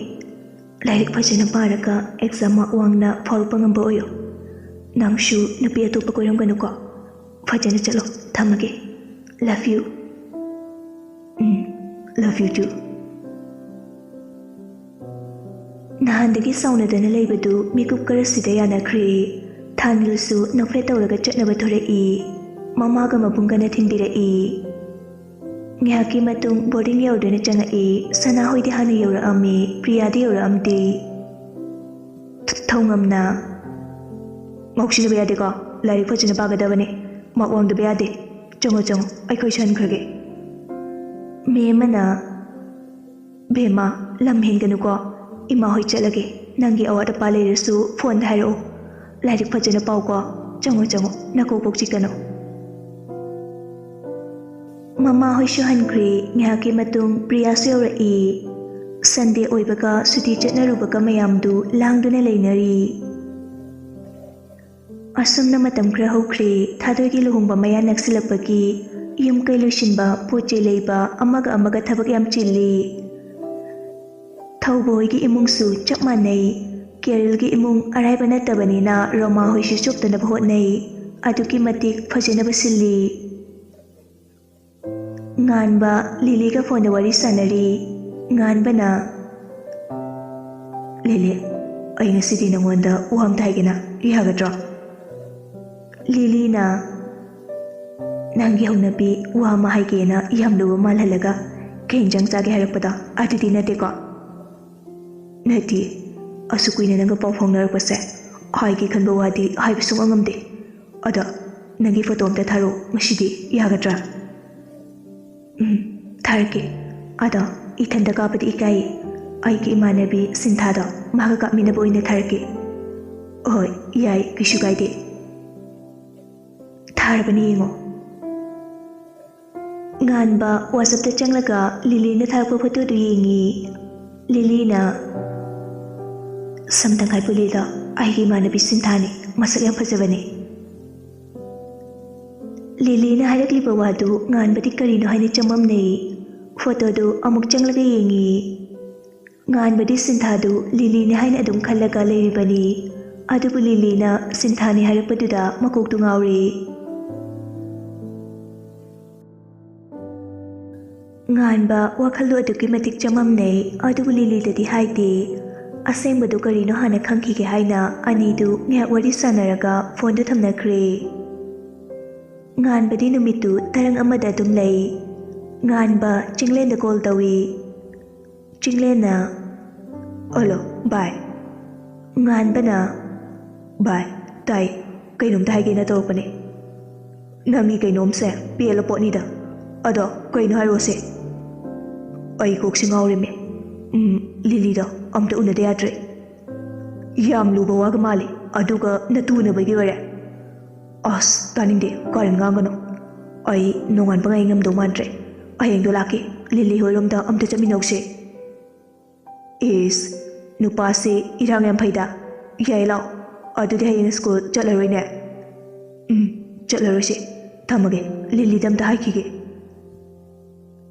ꯂꯥꯏꯔꯤꯛ ꯐꯖꯅ ꯄꯥꯔꯒ ꯑꯦꯛꯖꯥꯝ ꯃꯥꯔꯛ ꯋꯥꯡꯅ ꯐꯥꯎꯔꯛꯄ ꯉꯝꯕ ꯑꯣꯏꯌꯣ꯫ ꯅꯪꯁꯨ ꯅꯨꯄꯤ ꯑꯇꯣꯞꯄ ꯀꯣꯏꯔꯝꯒꯅꯨꯀꯣ꯫ ꯐꯖꯅ ꯆꯠꯂꯣ, ꯊꯝꯃꯒꯦ꯫ Love you꯫ Um, love you too꯫" ꯅꯍꯥꯟꯗꯒꯤ ꯁꯥꯎꯅꯗꯅ ꯂꯩꯕꯗꯨ ꯃꯤꯀꯨꯞ ꯈꯔꯁꯤꯗ ꯌꯥꯅꯈ꯭ꯔꯦ꯫ ꯊꯥꯅꯤꯜꯁꯨ ꯅꯣꯛꯐꯦꯠ ꯇꯧꯔꯒ ꯆꯠꯅꯕ ꯊꯣꯔꯛꯏ꯫ ꯃꯃꯥꯒ ꯃꯕꯨꯡꯒꯅ ꯊꯤꯟꯕꯤꯔꯛꯏ꯫ ꯉꯥꯏꯍꯥꯛꯀꯤ ꯃꯇꯨꯡ ꯕꯣꯔꯗꯤꯡ ꯌꯧꯗꯨꯅ ꯆꯪꯉꯛꯏ꯫ ꯁꯅꯥꯍꯣꯏꯗꯤ ꯍꯥꯟꯅ ꯌꯧꯔꯛꯑꯝꯃꯤ, ꯄ꯭ꯔꯤꯌꯥꯗꯤ ꯌꯧꯔꯛꯑꯝꯗꯦ꯫ ꯊꯣꯡꯉꯝꯅ, ꯉꯥꯎꯁꯤꯟꯅꯕ ꯌꯥꯗꯦꯀꯣ꯫ ꯂꯥꯏꯔꯤꯛ ꯐꯖꯅ ꯄꯥꯒꯗꯕꯅꯦ꯫ ꯃꯥꯔꯛ ꯋꯥꯡꯗꯕ ꯌꯥꯗꯦ꯫ ꯆꯪꯉꯣ, ꯆꯪꯉꯣ, ꯑꯩꯈꯣꯏ ꯁꯣꯏꯍꯟꯈ꯭ꯔꯒꯦ꯫ ꯃꯦꯝ ꯑꯃꯅ, "ꯕꯦꯝꯃ, ꯂꯝ ꯍꯦꯟꯒꯅꯨꯀꯣ꯫ ꯏꯃꯥ ꯍꯣꯏ ꯆꯠꯂꯒꯦ꯫ ꯅꯪꯒꯤ ꯑꯋꯥꯠ ꯑꯄꯥ ꯂꯩꯔꯁꯨ ꯐꯣꯟꯗ ꯍꯥꯏꯔꯛꯑꯣ꯫ ꯂꯥꯏꯔꯤꯛ ꯐꯖꯅ ꯄꯥꯎꯀꯣ꯫ ꯆꯪꯉꯣ, ꯆꯪꯉꯣ, ꯅꯀꯣꯛ ꯄꯣꯛ ꯆꯤꯛꯀꯅꯨ"꯫ ꯃꯃꯥ ꯍꯣꯏꯁꯨ ꯍꯟꯈ꯭ꯔꯦ꯫ ꯉꯥꯏꯍꯥꯛꯀꯤ ꯃꯇꯨꯡ ꯄ꯭ꯔꯤꯌꯥꯁꯨ ꯌꯧꯔꯛꯏ꯫ ꯁꯟꯗꯦ ꯑꯣꯏꯕꯒ ꯁꯨꯇꯤ ꯆꯠꯅꯔꯨꯕꯒ ꯃꯌꯥꯝꯗꯨ ꯂꯥꯡꯗꯨꯅ ꯂꯩꯅꯔꯤ꯫ ꯑꯁꯨꯝꯅ ꯃꯇꯝ ꯈꯔ ꯍꯧꯈ꯭ꯔꯦ꯫ ꯊꯥꯗꯣꯏꯒꯤ ꯂꯨꯍꯣꯡꯕ ꯃꯌꯥ ꯅꯛꯁꯤꯜꯂꯛꯄꯒꯤ ꯌꯨꯝ ꯀꯩ ꯂꯣꯏꯁꯤꯟꯕ, ꯄꯣꯠ ꯆꯩ ꯂꯩꯕ, ꯑꯃꯒ ꯑꯃꯒ ꯊꯕꯛ ꯌꯥꯝ ꯆꯤꯜꯂꯤ꯫ ꯊꯧꯕ ꯍꯣꯏꯒꯤ ꯏꯃꯨꯡꯁꯨ ꯆꯞ ꯃꯥꯟꯅꯩ꯫ ꯀꯦꯔꯜꯒꯤ ꯏꯃꯨꯡ ꯑꯔꯥꯏꯕ ꯅꯠꯇꯕꯅꯤꯅ ꯔꯣꯃꯥ ꯍꯣꯏꯁꯨ ꯆꯣꯞꯇꯅꯕ ꯍꯣꯠꯅꯩ꯫ ꯑꯗꯨꯛꯀꯤ ꯃꯇꯤꯛ ꯐꯖꯅꯕ ꯁꯤꯜꯂꯤ꯫ ꯉꯥꯟꯕ ꯂꯤꯂꯤꯒ ꯐꯣꯟꯗ ꯋꯥꯔꯤ ꯁꯥꯟꯅꯔꯤ꯫ ꯉꯥꯟꯕꯅ, "ꯂꯤꯂꯤ, ꯑꯩ ꯉꯁꯤꯗꯤ ꯅꯉꯣꯟꯗ ꯋꯥ ꯑꯝꯇ ꯍꯥꯏꯒꯦꯅ, ꯌꯥꯒꯗ꯭ꯔꯣ?" ꯂꯤꯂꯤꯅ, "ꯅꯪꯒꯤ ꯍꯧꯅꯕꯤ ꯋꯥ ꯑꯃ ꯍꯥꯏꯒꯦꯅ ꯌꯥꯝ ꯂꯨꯕ ꯃꯥꯜꯍꯜꯂꯒ ꯀꯩ ꯏꯟꯖꯥꯡ ꯆꯥꯒꯦ ꯍꯥꯏꯔꯛꯄꯗꯣ ꯑꯗꯨꯗꯤ ꯅꯠꯇꯦꯀꯣ?" "ꯅꯠꯇꯦ, ꯑꯁꯨꯛ ꯀꯨꯏꯅ ꯅꯪꯒ ꯄꯥꯎ ꯐꯥꯎꯅꯔꯛꯄꯁꯦ, ꯍꯥꯏꯒꯦ ꯈꯟꯕ ꯋꯥꯗꯤ ꯍꯥꯏꯕ ꯁꯨꯡꯉꯝ ꯉꯝꯗꯦ꯫ ꯑꯗꯣ ꯅꯪꯒꯤ ꯐꯣꯇꯣ ꯑꯝꯇ ꯊꯥꯔꯛꯑꯣ ꯉꯁꯤꯗꯤ, ꯌꯥꯒꯗ꯭ꯔꯥ?" "ꯎꯝ, ꯊꯥꯔꯛꯀꯦ꯫ ꯑꯗꯣ ꯏꯊꯟꯇ ꯀꯥꯞꯄꯗꯤ ꯏꯀꯥꯏꯌꯦ꯫ ꯑꯩꯒꯤ ꯏꯃꯥꯟꯅꯕꯤ ꯁꯤꯟꯊꯥꯗꯣ, ꯃꯥꯒ ꯀꯥꯞꯃꯤꯟꯅꯕ ꯑꯣꯏꯅ ꯊꯥꯔꯛꯀꯦ꯫" "ꯍꯣꯏ, ꯌꯥꯏ, ꯀꯩꯁꯨ ꯀꯥꯏꯗꯦ꯫" ꯊꯥꯔꯕꯅꯤ, ꯌꯦꯡꯉꯣ꯫ ꯉꯥꯟꯕ WhatsApp-ꯇ ꯆꯪꯂꯒ ꯂꯤꯂꯤꯅ ꯊꯥꯔꯛꯄ ꯐꯣꯇꯣꯗꯨ ꯌꯦꯡꯉꯤ꯫ ꯂꯤꯂꯤꯅ, "ꯁꯝ ꯇꯪꯈꯥꯏ ꯄꯨꯜꯂꯤꯗꯣ ꯑꯩꯒꯤ ꯏꯃꯥꯟꯅꯕꯤ ꯁꯤꯟꯊꯥꯅꯤ, ꯃꯁꯛ ꯌꯥꯝ ꯐꯖꯕꯅꯤ꯫" ꯂꯤꯂꯤꯅ ꯍꯥꯏꯔꯛꯂꯤꯕ ꯋꯥꯗꯨ ꯉꯥꯟꯕꯗꯤ ꯀꯔꯤꯅꯣ ꯍꯥꯏꯅ ꯆꯃꯝꯅꯩ꯫ ꯐꯣꯇꯣꯗꯨ ꯑꯃꯨꯛ ꯆꯪꯂꯒ ꯌꯦꯡꯉꯤ꯫ ꯉꯥꯟꯕꯗꯤ ꯁꯤꯟꯊꯥꯗꯨ ꯂꯤꯂꯤꯅꯤ ꯍꯥꯏꯅ ꯑꯗꯨꯝ ꯈꯜꯂꯒ ꯂꯩꯔꯤꯕꯅꯤ꯫ ꯑꯗꯨꯕꯨ ꯂꯤꯂꯤꯅ ꯁꯤꯟꯊꯥꯅꯤ ꯍꯥꯏꯔꯛꯄꯗꯨꯗ ꯃꯀꯣꯛꯇꯨ ꯉꯥꯎꯔꯦ꯫ ꯉꯥꯟꯕ ꯋꯥꯈꯜꯗꯨ ꯑꯗꯨꯛꯀꯤ ꯃꯇꯤꯛ ꯆꯃꯝꯅꯩ꯫ ꯑꯗꯨꯕꯨ ꯂꯤꯂꯤꯗꯗꯤ ꯍꯥꯏꯗꯦ꯫ ꯑꯁꯦꯡꯕꯗꯨ ꯀꯔꯤꯅꯣ ꯍꯥꯟꯅ ꯈꯪꯈꯤꯒꯦ ꯍꯥꯏꯅ ꯑꯅꯤꯗꯨ ꯉꯥꯏꯍꯥꯛ ꯋꯥꯔꯤ ꯁꯥꯟꯅꯔꯒ ꯐꯣꯟꯗꯨ ꯊꯝꯅꯈ꯭ꯔꯦ꯫ ꯉꯥꯟꯕꯗꯤ ꯅꯨꯃꯤꯠꯇꯨ ꯇꯔꯪ ꯑꯃꯗ ꯑꯗꯨꯝ ꯂꯩ꯫ ꯉꯥꯟꯕ ꯆꯤꯡꯂꯦꯟꯗ ꯀꯣꯜ ꯇꯧꯏ꯫ ꯆꯤꯡꯂꯦꯟꯅ, "ꯍꯜꯂꯣ, ꯚꯥꯏ꯫" ꯉꯥꯟꯕꯅ, "ꯚꯥꯏ, ꯇꯥꯏ, ꯀꯩꯅꯣꯝꯇ ꯍꯥꯏꯒꯦꯅ ꯇꯧꯔꯛꯄꯅꯦ꯫ ꯅꯪꯒꯤ ꯀꯩꯅꯣꯝꯁꯦ ꯄꯦꯜꯂ ꯄꯣꯠꯅꯤꯗ꯫ ꯑꯗꯣ ꯀꯩꯅꯣ ꯍꯥꯏꯔꯛꯑꯣꯁꯦ꯫ ꯑꯩ ꯀꯣꯛꯁꯦ ꯉꯥꯎꯔꯦꯃꯦ꯫ ꯎꯝ, ꯂꯤꯂꯤꯗꯣ ꯑꯝꯇ ꯎꯅꯗ ꯌꯥꯗ꯭ꯔꯦ꯫ ꯌꯥꯝ ꯂꯨꯕ ꯋꯥꯒ ꯃꯥꯜꯂꯤ꯫ ꯑꯗꯨꯒ ꯅꯇꯨ ꯎꯅꯕꯒꯤ ꯑꯣꯏꯔꯦ? ꯑꯁ, ꯇꯥꯅꯤꯡꯗꯦ, ꯀꯥꯔꯟ ꯉꯥꯡꯒꯅꯨ꯫ ꯑꯩ ꯅꯣꯡꯉꯥꯟꯕ ꯉꯥꯏ ꯉꯝꯗꯧ ꯃꯥꯟꯗ꯭ꯔꯦ꯫ ꯍꯌꯦꯡꯗꯣ ꯂꯥꯛꯀꯦ, ꯂꯤꯂꯤ ꯍꯣꯏꯔꯣꯝꯗ ꯑꯝꯇ ꯆꯠꯃꯤꯟꯅꯧꯁꯦ꯫ ꯏꯁ, ꯅꯨꯄꯥꯁꯦ ꯏꯔꯥꯡ ꯌꯥꯝ ꯐꯩꯗ꯫ ꯌꯥꯏ, ꯂꯥꯛꯑꯣ꯫ ꯑꯗꯨꯗꯤ ꯍꯌꯦꯡ ꯁ꯭ꯀꯨꯜ ꯆꯠꯂꯔꯣꯏꯅꯦ? ꯎꯝ, ꯆꯠꯂꯔꯣꯏꯁꯦ꯫ ꯊꯝꯃꯒꯦ, ꯂꯤꯂꯤꯗ ꯑꯝꯇ ꯍꯥꯏꯈꯤꯒꯦ꯫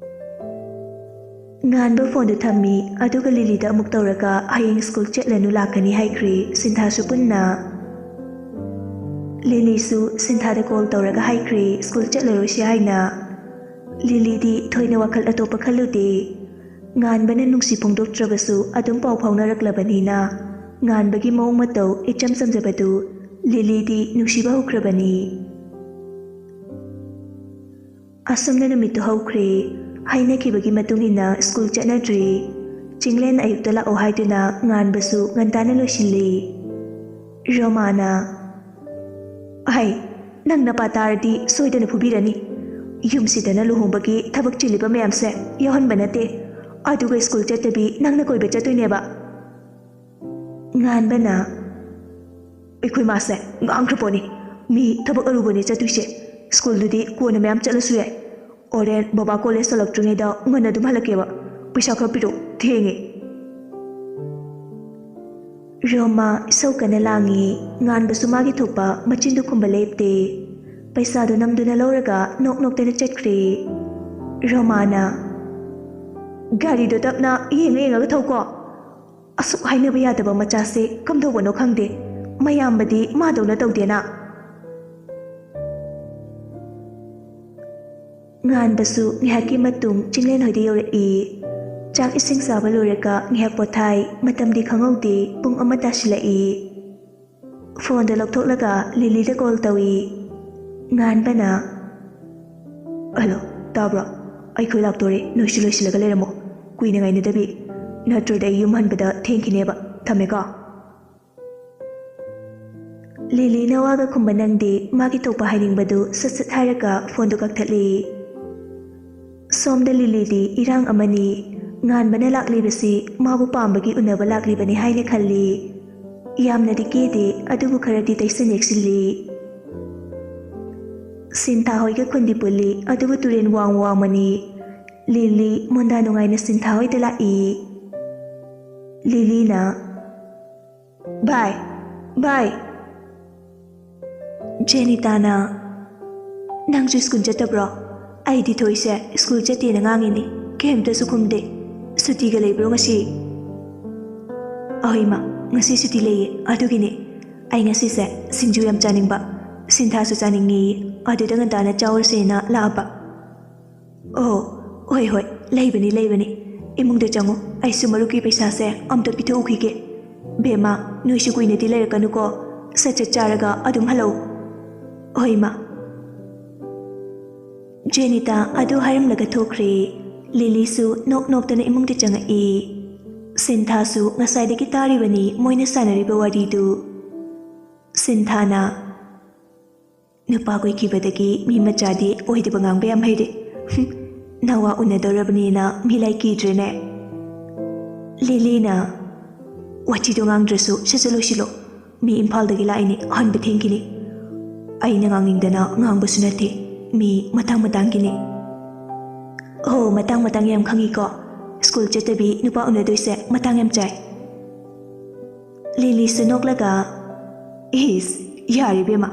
ꯉꯥꯟꯕ ꯐꯣꯟꯗꯨ ꯊꯝꯃꯤ, ꯑꯗꯨꯒ ꯂꯤꯂꯤꯗ ꯑꯃꯨꯛ ꯇꯧꯔꯒ ꯍꯌꯦꯡ ꯁ꯭ꯀꯨꯜ ꯆꯠꯂꯅꯨ, ꯂꯥꯛꯀꯅꯤ ꯍꯥꯏꯈ꯭ꯔꯦ ꯁꯤꯟꯊꯥꯁꯨ ꯄꯨꯟꯅ꯫ ꯂꯤꯂꯤꯁꯨ ꯁꯤꯟꯊꯥꯗ ꯀꯣꯜ ꯇꯧꯔꯒ ꯍꯥꯏꯈ꯭ꯔꯦ ꯁ꯭ꯀꯨꯜ ꯆꯠꯂꯔꯣꯏꯁꯤ ꯍꯥꯏꯅ꯫ ꯂꯤꯂꯤꯗꯤ ꯊꯣꯏꯅ ꯋꯥꯈꯜ ꯑꯇꯣꯞꯄ ꯈꯜꯂꯨꯗꯦ꯫ ꯉꯥꯟꯕꯅ ꯅꯨꯡꯁꯤ ꯐꯣꯡꯗꯣꯛꯇ꯭ꯔꯕꯁꯨ ꯑꯗꯨꯝ ꯄꯥꯎ ꯐꯥꯎꯅꯔꯛꯂꯕꯅꯤꯅ ꯉꯥꯟꯕꯒꯤ ꯃꯑꯣꯡ ꯃꯇꯧ ꯏꯆꯝ ꯆꯝꯖꯕꯗꯨ ꯂꯤꯂꯤꯗꯤ ꯅꯨꯡꯁꯤꯕ ꯍꯧꯈ꯭ꯔꯕꯅꯤ꯫ ꯑꯁꯨꯝꯅ ꯅꯨꯃꯤꯠꯇꯨ ꯍꯧꯈ꯭ꯔꯦ꯫ ꯍꯥꯏꯅꯈꯤꯕꯒꯤ ꯃꯇꯨꯡ ꯏꯟꯅ ꯁ꯭ꯀꯨꯜ ꯆꯠꯅꯗ꯭ꯔꯦ꯫ ꯆꯤꯡꯂꯦꯟ ꯑꯌꯨꯛꯇ ꯂꯥꯛꯑꯣ ꯍꯥꯏꯗꯨꯅ ꯉꯥꯟꯕꯁꯨ ꯉꯟꯇꯥꯅ ꯂꯣꯏꯁꯤꯜꯂꯦ꯫ ꯔꯣꯃꯥꯅ, "ꯑꯍꯩ, ꯅꯪ ꯅꯄꯥ ꯇꯥꯔꯗꯤ ꯁꯣꯏꯗꯅ ꯐꯨꯕꯤꯔꯅꯤ꯫ ꯌꯨꯝꯁꯤꯗꯅ ꯂꯨꯍꯣꯡꯕꯒꯤ ꯊꯕꯛ ꯆꯤꯜꯂꯤꯕ ꯃꯌꯥꯝꯁꯦ ꯌꯥꯎꯍꯟꯕ ꯅꯠꯇꯦ꯫ ꯑꯗꯨꯒ ꯁ꯭ꯀꯨꯜ ꯆꯠꯇꯕꯤ ꯅꯪꯅ ꯀꯣꯏꯕ ꯆꯠꯇꯣꯏꯅꯦꯕ?" ꯉꯥꯟꯕꯅ, "ꯑꯩꯈꯣꯏ ꯃꯥꯁꯦ ꯉꯥꯡꯈ꯭ꯔ ꯄꯣꯠꯅꯤ꯫ ꯃꯤ ꯊꯕꯛ ꯑꯔꯨꯕꯅꯦ ꯆꯠꯇꯣꯏꯁꯦ꯫ ꯁ꯭ꯀꯨꯜꯗꯨꯗꯤ ꯀꯣꯟꯅ ꯃꯌꯥꯝ ꯆꯠꯂꯁꯨ ꯌꯥꯏ꯫ ꯍꯣꯔꯦꯟ ꯕꯕꯥ ꯀꯣꯂꯦꯖ ꯍꯜꯂꯛꯇ꯭ꯔꯤꯉꯩꯗ ꯉꯟꯅ ꯑꯗꯨꯝ ꯍꯜꯂꯛꯀꯦꯕ꯫ ꯄꯩꯁꯥ ꯈꯔ ꯄꯤꯔꯛꯑꯣ, ꯊꯦꯡꯉꯦ꯫" ꯔꯣꯃꯥ ꯏꯁꯧ ꯀꯟꯅ ꯂꯥꯡꯉꯤ꯫ ꯉꯥꯟꯕꯁꯨ ꯃꯥꯒꯤ ꯊꯣꯛꯄ ꯃꯆꯤꯟꯗꯨ ꯈꯨꯝꯕ ꯂꯦꯞꯇꯦ꯫ ꯄꯩꯁꯥꯗꯨ ꯅꯝꯗꯨꯅ ꯂꯧꯔꯒ ꯅꯣꯛ ꯅꯣꯛꯇꯅ ꯆꯠꯈ꯭ꯔꯦ꯫ ꯔꯣꯃꯥꯅ, "ꯒꯥꯔꯤꯗꯣ ꯇꯞꯅ ꯌꯦꯡꯉ ꯌꯦꯡꯉꯒ ꯊꯧꯀꯣ꯫ ꯑꯁꯨꯛ ꯍꯥꯏꯅꯕ ꯌꯥꯗꯕ ꯃꯆꯥꯁꯦ ꯀꯝꯗꯧꯕꯅꯣ ꯈꯪꯗꯦ꯫ ꯃꯌꯥꯝꯕꯗꯤ ꯃꯥꯗꯧꯅ ꯇꯧꯗꯦꯅ꯫" ꯉꯥꯟꯕꯁꯨ ꯉꯥꯏꯍꯥꯛꯀꯤ ꯃꯇꯨꯡ ꯆꯤꯡꯂꯦꯟ ꯍꯣꯏꯗ ꯌꯧꯔꯛꯏ꯫ ꯆꯥꯛ ꯏꯁꯤꯡ ꯆꯥꯕ ꯂꯣꯏꯔꯒ ꯉꯥꯏꯍꯥꯛ ꯄꯣꯊꯥꯏ꯫ ꯃꯇꯝꯗꯤ ꯈꯪꯍꯧꯗꯦ, ꯄꯨꯡ ꯑꯃ ꯇꯥꯁꯤꯜꯂꯛꯏ꯫ ꯐꯣꯟꯗꯣ ꯂꯧꯊꯣꯛꯂꯒ ꯂꯤꯂꯤꯗ ꯀꯣꯜ ꯇꯧꯏ꯫ ꯉꯥꯟꯕꯅ, "ꯍꯜꯂꯣ, ꯇꯥꯕ꯭ꯔꯣ? ꯑꯩꯈꯣꯏ ꯂꯥꯛꯇꯣꯔꯦ, ꯅꯣꯏꯁꯨ ꯂꯣꯏꯁꯤꯜꯂꯒ ꯂꯩꯔꯝꯃꯣ꯫ ꯀꯨꯏꯅ ꯉꯥꯏꯅꯗꯕꯤ, ꯅꯠꯇ꯭ꯔꯗꯤ ꯑꯩ ꯌꯨꯝ ꯍꯟꯕꯗ ꯊꯦꯡꯈꯤꯅꯦꯕ꯫ ꯊꯝꯃꯦꯀꯣ꯫" ꯂꯤꯂꯤꯅ ꯋꯥꯒ ꯈꯨꯝꯕ ꯅꯪꯗꯦ, ꯃꯥꯒꯤ ꯊꯣꯛꯄ ꯍꯥꯏꯅꯤꯡꯕꯗꯨ ꯁꯠ ꯁꯠ ꯍꯥꯏꯔꯒ ꯐꯣꯟꯗꯨ ꯀꯛꯊꯠꯂꯤ꯫ ꯁꯣꯝꯗ ꯂꯤꯂꯤꯗꯤ ꯏꯔꯥꯡ ꯑꯃꯅꯤ꯫ ꯉꯥꯟꯕꯅ ꯂꯥꯛꯂꯤꯕꯁꯤ ꯃꯥꯕꯨ ꯄꯥꯝꯕꯒꯤ ꯎꯅꯕ ꯂꯥꯛꯂꯤꯕꯅꯤ ꯍꯥꯏꯅ ꯈꯜꯂꯤ꯫ ꯌꯥꯝꯅꯗꯤ ꯀꯦꯗꯦ, ꯑꯗꯨꯕꯨ ꯈꯔꯗꯤ ꯇꯩꯁꯟ ꯌꯦꯛꯁꯤꯜꯂꯤ꯫ ꯁꯤꯟꯊꯥ ꯍꯣꯏꯒ ꯈꯨꯟꯗꯤ ꯄꯨꯜꯂꯤ, ꯑꯗꯨꯕꯨ ꯇꯨꯔꯦꯟ ꯋꯥꯡ ꯋꯥꯡꯃꯅꯤ꯫ ꯂꯤꯂꯤ ꯃꯨꯟꯗꯥ ꯅꯨꯡꯉꯥꯏꯅ ꯁꯤꯟꯊꯥ ꯍꯣꯏꯗ ꯂꯥꯛꯏ꯫ ꯂꯤꯂꯤꯅ, "ꯚꯥꯏ, ꯚꯥꯏ!" ꯖꯦꯅꯤꯇꯥꯅ, "ꯅꯪꯁꯨ ꯁ꯭ꯀꯨꯜ ꯆꯠꯇꯕ꯭ꯔꯣ? ꯑꯩꯗꯤ ꯊꯣꯏꯁꯦ ꯁ꯭ꯀꯨꯜ ꯆꯠꯇꯦꯅ ꯉꯥꯡꯉꯤꯅꯤ, ꯀꯩꯝꯇꯁꯨ ꯈꯨꯝꯗꯦ꯫ ꯁꯨꯇꯤꯒ ꯂꯩꯕ꯭ꯔꯣ ꯉꯁꯤ?" "ꯑꯍꯣꯏ ꯏꯃꯥ, ꯉꯁꯤ ꯁꯨꯇꯤ ꯂꯩꯌꯦ, ꯑꯗꯨꯒꯤꯅꯦ꯫ ꯑꯩ ꯉꯁꯤꯁꯦ ꯁꯤꯡꯖꯨ ꯌꯥꯝ ꯆꯥꯅꯤꯡꯕ, ꯁꯤꯟꯊꯥꯁꯨ ꯆꯥꯅꯤꯡꯉꯦꯌꯦ, ꯑꯗꯨꯗ ꯉꯟꯇꯥꯅ ꯆꯥꯎꯔꯁꯦꯅ ꯂꯥꯛꯑꯕ꯫" "ꯑꯣ, ꯍꯣꯏ ꯍꯣꯏ, ꯂꯩꯕꯅꯤ ꯂꯩꯕꯅꯤ꯫ ꯏꯃꯨꯡꯗ ꯆꯪꯉꯨ, ꯑꯩꯁꯨ ꯃꯔꯨꯞꯀꯤ ꯄꯩꯁꯥꯁꯦ ꯑꯝꯇ ꯄꯤꯊꯣꯛꯎꯈꯤꯒꯦ꯫ ꯕꯦꯝꯃ, ꯅꯣꯏꯁꯨ ꯀꯨꯏꯅꯗꯤ ꯂꯩꯔꯛꯀꯅꯨꯀꯣ, ꯁꯠ ꯁꯠ ꯆꯥꯔꯒ ꯑꯗꯨꯝ ꯍꯜꯂꯛꯎ꯫" "ꯍꯣꯏ ꯏꯃꯥ꯫" ꯖꯦꯅꯤꯇꯥ ꯑꯗꯨ ꯍꯥꯏꯔꯝꯂꯒ ꯊꯣꯛꯈ꯭ꯔꯦ꯫ ꯂꯤꯂꯤꯁꯨ ꯅꯣꯛ ꯅꯣꯛꯇꯅ ꯏꯃꯨꯡꯗ ꯆꯪꯉꯛꯏ꯫ ꯁꯤꯟꯊꯥꯁꯨ ꯉꯁꯥꯏꯗꯒꯤ ꯇꯥꯔꯤꯕꯅꯤ ꯃꯣꯏꯅ ꯁꯥꯟꯅꯔꯤꯕ ꯋꯥꯔꯤꯗꯨ꯫ ꯁꯤꯟꯊꯥꯅ, "ꯅꯨꯄꯥ ꯀꯣꯏꯈꯤꯕꯗꯒꯤ ꯃꯤ ꯃꯆꯥꯗꯤ ꯑꯣꯏꯗꯕ ꯉꯥꯡꯕ ꯌꯥꯝ ꯍꯩꯔꯦ꯫ ꯍꯨꯝ, ꯅꯋꯥ ꯎꯅꯗꯧꯔꯕꯅꯦꯅ ꯃꯤꯂꯥꯏ ꯀꯤꯗ꯭ꯔꯦꯅꯦ꯫" ꯂꯤꯂꯤꯅ, "ꯋꯥꯊꯤꯗꯣ ꯉꯥꯡꯗ꯭ꯔꯁꯨ ꯁꯠ ꯁꯠ ꯂꯣꯏꯁꯤꯜꯂꯣ꯫ ꯃꯤ ꯏꯝꯐꯥꯜꯗꯒꯤ ꯂꯥꯛꯏꯅꯤ, ꯍꯟꯕ ꯊꯦꯡꯈꯤꯅꯤ꯫" "ꯑꯩꯅ ꯉꯥꯡꯅꯤꯡꯗꯅ ꯉꯥꯡꯕꯁꯨ ꯅꯠꯇꯦ, ꯃꯤ ꯃꯇꯥꯡ ꯃꯇꯥꯡꯒꯤꯅꯤ꯫" "ꯑꯣ, ꯃꯇꯥꯡ ꯃꯇꯥꯡ ꯌꯥꯝ ꯈꯪꯉꯤꯀꯣ꯫ ꯁ꯭ꯀꯨꯜ ꯆꯠꯇꯕꯤ ꯅꯨꯄꯥ ꯎꯅꯗꯣꯏꯁꯦ ꯃꯇꯥꯡ ꯌꯥꯝ ꯆꯥꯏ꯫" ꯂꯤꯂꯤꯁꯨ ꯅꯣꯛꯂꯒ, "ꯏꯁ, ꯌꯥꯔꯦ ꯏꯕꯦꯝꯃ꯫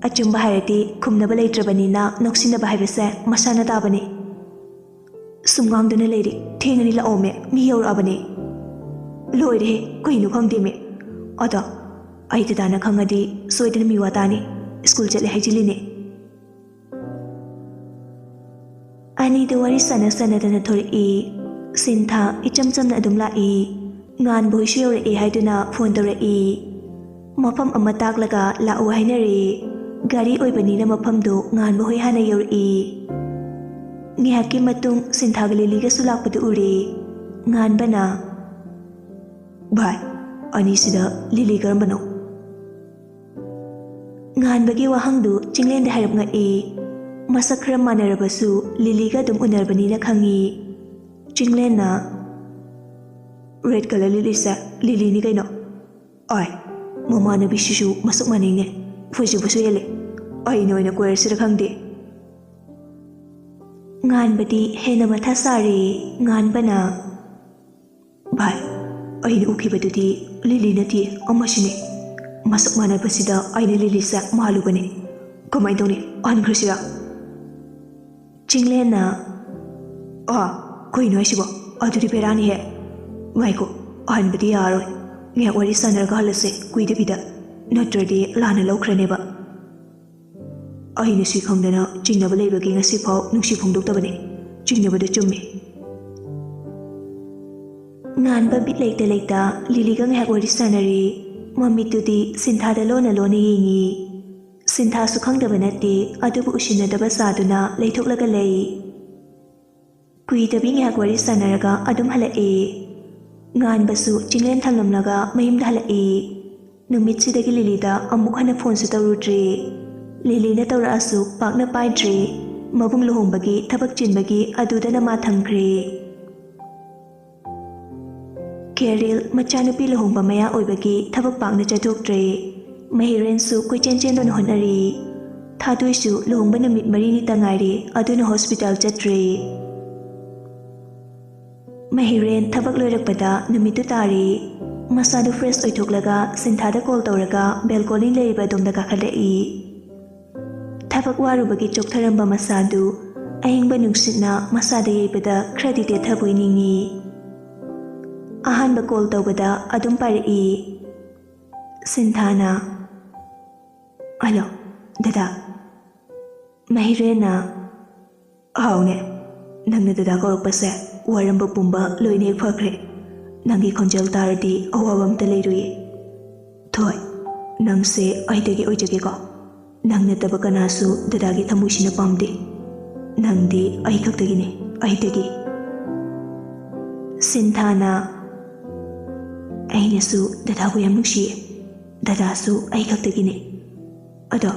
ꯑꯆꯨꯝꯕ ꯍꯥꯏꯔꯗꯤ ꯈꯨꯝꯅꯕ ꯂꯩꯇ꯭ꯔꯕꯅꯤꯅ ꯅꯣꯛꯁꯤꯟꯅꯕ ꯍꯥꯏꯕꯁꯦ ꯃꯁꯥꯅ ꯇꯥꯕꯅꯤ꯫ ꯁꯨꯝ ꯉꯥꯡꯗꯨꯅ ꯂꯩꯔꯦ, ꯊꯦꯡꯉꯅꯤ, ꯂꯥꯛꯑꯣꯃꯦ, ꯃꯤ ꯌꯧꯔꯛꯑꯕꯅꯦ꯫" "ꯂꯣꯏꯔꯦꯍꯦ, ꯀꯩꯅꯣ ꯈꯪꯗꯦꯃꯦ꯫ ꯑꯗꯣ ꯑꯩ ꯗꯗꯥꯅ ꯈꯪꯉꯗꯤ ꯁꯣꯏꯗꯅ ꯃꯤꯋꯥ ꯇꯥꯅꯤ, ꯁ꯭ꯀꯨꯜ ꯆꯠꯂꯦ ꯍꯥꯏꯖꯤꯜꯂꯤꯅꯦ꯫" ꯑꯅꯤꯗꯨ ꯋꯥꯔꯤ ꯁꯥꯟꯅ ꯁꯥꯟꯅꯗꯅ ꯊꯣꯔꯛꯏ꯫ ꯁꯤꯟꯊꯥ ꯏꯆꯝ ꯆꯝꯅ ꯑꯗꯨꯝ ꯂꯥꯛꯏ꯫ ꯉꯥꯟꯕ ꯍꯣꯏꯁꯨ ꯌꯧꯔꯛꯑꯦ ꯍꯥꯏꯗꯨꯅ ꯐꯣꯟ ꯇꯧꯔꯛꯏ꯫ ꯃꯐꯝ ꯑꯃ ꯇꯥꯛꯂꯒ ꯂꯥꯛꯎ ꯍꯥꯏꯅꯔꯦ꯫ ꯒꯥꯔꯤ ꯑꯣꯏꯕꯅꯤꯅ ꯃꯐꯝꯗꯨ ꯉꯥꯟꯕ ꯍꯣꯏ ꯍꯥꯟꯅ ꯌꯧꯔꯛꯏ꯫ ꯉꯥꯏꯍꯥꯛꯀꯤ ꯃꯇꯨꯡ ꯁꯤꯟꯊꯥꯒ ꯂꯤꯂꯤꯒꯁꯨ ꯂꯥꯛꯄꯗꯨ ꯎꯔꯦ꯫ ꯉꯥꯟꯕꯅ, "ꯚꯥꯏ, ꯑꯅꯤꯁꯤꯗ ꯂꯤꯂꯤ ꯀꯔꯝꯕꯅꯣ?" ꯉꯥꯟꯕꯒꯤ ꯋꯥꯍꯪꯗꯨ ꯆꯤꯡꯂꯦꯟꯗ ꯍꯥꯏꯔꯞ ꯉꯛꯏ꯫ ꯃꯁꯛ ꯈꯔ ꯃꯥꯟꯅꯔꯕꯁꯨ ꯂꯤꯂꯤꯒ ꯑꯗꯨꯝ ꯎꯅꯔꯕꯅꯤꯅ ꯈꯪꯏ꯫ ꯆꯤꯡꯂꯦꯟꯅ, "ꯔꯦꯗ ꯀꯂꯔ ꯂꯤꯠꯂꯤꯁꯦ ꯂꯤꯂꯤꯅꯤ ꯀꯩꯅꯣ꯫ ꯑꯥꯏ, ꯃꯃꯥꯟꯅꯕꯤꯁꯤꯁꯨ ꯃꯁꯛ ꯃꯥꯟꯅꯩꯅꯦ꯫ ꯐꯖꯕꯁꯨ ꯍꯦꯜꯂꯦ꯫ ꯑꯩꯅ ꯑꯣꯏꯅ ꯀꯣꯏꯔꯁꯤꯔ ꯈꯪꯗꯦ꯫" ꯉꯥꯟꯕꯗꯤ ꯍꯦꯟꯅ ꯃꯊꯥ ꯁꯥꯔꯦ꯫ ꯉꯥꯟꯕꯅ, "ꯚꯥꯏ, ꯑꯩꯅ ꯎꯈꯤꯕꯗꯨꯗꯤ ꯂꯤꯂꯤ ꯅꯠꯇꯦ, ꯑꯃꯁꯤꯅꯦ꯫ ꯃꯁꯛ ꯃꯥꯟꯅꯕꯁꯤꯗ ꯑꯩꯅ ꯂꯤꯂꯤꯁꯦ ꯃꯥꯜꯂꯨꯕꯅꯦ꯫ ꯀꯃꯥꯏꯅ ꯇꯧꯅꯤ? ꯍꯟꯈ꯭ꯔꯁꯤꯔꯥ?" ꯆꯤꯡꯂꯦꯟꯅ, "ꯑꯥ, ꯀꯩꯅꯣ ꯍꯥꯏꯁꯤꯕꯣ? ꯑꯗꯨꯗꯤ ꯕꯦꯔꯥꯅꯤꯍꯦ꯫ ꯉꯥꯏꯈꯣ, ꯍꯟꯕꯗꯤ ꯌꯥꯔꯣꯏ꯫ ꯉꯥꯏꯍꯥꯛ ꯋꯥꯔꯤ ꯁꯥꯟꯅꯔꯒ ꯍꯜꯂꯁꯦ, ꯀꯨꯏꯗꯕꯤꯗ꯫ ꯅꯠꯇ꯭ꯔꯗꯤ ꯂꯥꯟꯅ ꯂꯧꯈ꯭ꯔꯅꯦꯕ꯫ ꯑꯩꯅ ꯁꯤ ꯈꯪꯗꯅ ꯆꯤꯡꯅꯕ ꯂꯩꯕꯒꯤ ꯉꯁꯤꯐꯥꯎ ꯅꯨꯡꯁꯤ ꯐꯣꯡꯗꯣꯛꯇꯕꯅꯦ꯫ ꯆꯤꯡꯅꯕꯗ ꯆꯨꯝꯃꯦ꯫" ꯉꯥꯟꯕ ꯕꯤꯠ ꯂꯩꯇ ꯂꯩꯇ ꯂꯤꯂꯤꯒ ꯉꯥꯏꯍꯥꯛ ꯋꯥꯔꯤ ꯁꯥꯟꯅꯔꯤ꯫ ꯃꯃꯤꯠꯇꯨꯗꯤ ꯁꯤꯟꯊꯥꯗ ꯂꯣꯟꯅ ꯂꯣꯟꯅ ꯌꯦꯡꯉꯤ꯫ ꯁꯤꯟꯊꯥꯁꯨ ꯈꯪꯗꯕ ꯅꯠꯇꯦ, ꯑꯗꯨꯕꯨ ꯎꯁꯤꯟꯅꯗꯕ ꯁꯥꯗꯨꯅ ꯂꯩꯊꯣꯛꯂꯒ ꯂꯩ꯫ ꯀꯨꯏꯗꯕꯤ ꯉꯥꯏꯍꯥꯛ ꯋꯥꯔꯤ ꯁꯥꯟꯅꯔꯒ ꯑꯗꯨꯝ ꯍꯜꯂꯛꯑꯦ꯫ ꯉꯥꯟꯕꯁꯨ ꯆꯤꯡꯂꯦꯟ ꯊꯝꯂꯝꯂꯒ ꯃꯌꯨꯝꯗ ꯍꯜꯂꯛꯑꯦ꯫ ꯅꯨꯃꯤꯠꯁꯤꯗꯒꯤ ꯂꯤꯂꯤꯗ ꯑꯃꯨꯛ ꯍꯟꯅ ꯐꯣꯟꯁꯨ ꯇꯧꯔꯨꯗ꯭ꯔꯦ꯫ ꯂꯤꯂꯤꯅ ꯇꯧꯔꯛꯑꯁꯨ ꯄꯥꯛꯅ ꯄꯥꯏꯗ꯭ꯔꯦ꯫ ꯃꯕꯨꯡ ꯂꯨꯍꯣꯡꯕꯒꯤ ꯊꯕꯛ ꯆꯤꯟꯕꯒꯤ ꯑꯗꯨꯗꯅ ꯃꯥ ꯊꯝꯈ꯭ꯔꯦ꯫ ꯀꯦꯔꯤꯜ ꯃꯆꯥꯅꯨꯄꯤ ꯂꯨꯍꯣꯡꯕ ꯃꯌꯥ ꯑꯣꯏꯕꯒꯤ ꯊꯕꯛ ꯄꯥꯛꯅ ꯆꯠꯊꯣꯛꯇ꯭ꯔꯦ꯫ ꯃꯍꯤꯔꯦꯟꯁꯨ ꯀꯣꯏꯆꯦꯟ ꯆꯦꯟꯗꯨꯅ ꯍꯣꯠꯅꯔꯤ꯫ ꯊꯥꯗꯣꯏꯁꯨ ꯂꯨꯍꯣꯡꯕ ꯅꯨꯃꯤꯠ ꯃꯔꯤꯅꯤꯇ ꯉꯥꯏꯔꯦ, ꯑꯗꯨꯅ ꯍꯣꯁꯄꯤꯇꯥꯜ ꯆꯠꯇ꯭ꯔꯦ꯫ ꯃꯍꯤꯔꯦꯟ ꯊꯕꯛ ꯂꯣꯏꯔꯛꯄꯗ ꯅꯨꯃꯤꯠꯇꯨ ꯇꯥꯔꯦ꯫ ꯃꯁꯥꯗꯨ ꯐ꯭ꯔꯦꯁ ꯑꯣꯏꯊꯣꯛꯂꯒ ꯁꯤꯟꯊꯥꯗ ꯀꯣꯜ ꯇꯧꯔꯒ ꯕꯦꯜꯀꯣꯅꯤ ꯂꯩꯔꯤꯕ ꯑꯗꯣꯝꯗ ꯀꯥꯈꯠꯂꯛꯏ꯫ ꯊꯕꯛ ꯋꯥꯔꯨꯕꯒꯤ ꯆꯣꯛꯊꯔꯝꯕ ꯃꯁꯥꯗꯨ ꯑꯏꯪꯕ ꯅꯨꯡꯁꯤꯠꯅ ꯃꯁꯥꯗ ꯌꯩꯕꯗ ꯈꯔꯗꯤ ꯇꯦꯊꯕꯣꯏ ꯅꯤꯡꯏ꯫ ꯑꯍꯥꯟꯕ ꯀꯣꯜ ꯇꯧꯕꯗ ꯑꯗꯨꯝ ꯄꯥꯏꯔꯛꯏ꯫ ꯁꯤꯟꯊꯥꯅ, "ꯍꯜꯂꯣ, ꯗꯗꯥ꯫" ꯃꯍꯤꯔꯦꯟꯅ, "ꯍꯥꯎꯅꯦ, ꯅꯪꯅ ꯗꯗꯥ ꯀꯧꯔꯛꯄꯁꯦ ꯋꯥꯔꯝꯕ ꯄꯨꯝꯕ ꯂꯣꯏꯅ ꯍꯦꯛ ꯐꯈ꯭ꯔꯦ꯫ ꯅꯪꯒꯤ ꯈꯣꯟꯖꯦꯜ ꯇꯥꯔꯗꯤ ꯑꯋꯥꯕ ꯑꯝꯇ ꯂꯩꯔꯣꯏꯌꯦ꯫ ꯊꯣꯏ, ꯅꯪꯁꯦ ꯑꯩꯗꯒꯤ ꯑꯣꯏꯖꯒꯦꯀꯣ꯫ ꯅꯪ ꯅꯠꯇꯕ ꯀꯅꯥꯁꯨ ꯗꯗꯥꯒꯤ ꯊꯃꯣꯏꯁꯤꯅ ꯄꯥꯝꯗꯦ꯫ ꯅꯪꯗꯤ ꯑꯩ ꯈꯛꯇꯒꯤꯅꯦ, ꯑꯩꯗꯒꯤ꯫" ꯁꯤꯟꯊꯥꯅ, "ꯑꯩꯅꯁꯨ ꯗꯗꯥꯕꯨ ꯌꯥꯝ ꯅꯨꯡꯁꯤꯌꯦ꯫ ꯗꯗꯥꯁꯨ ꯑꯩ ꯈꯛꯇꯒꯤꯅꯦ꯫" ꯑꯗꯣ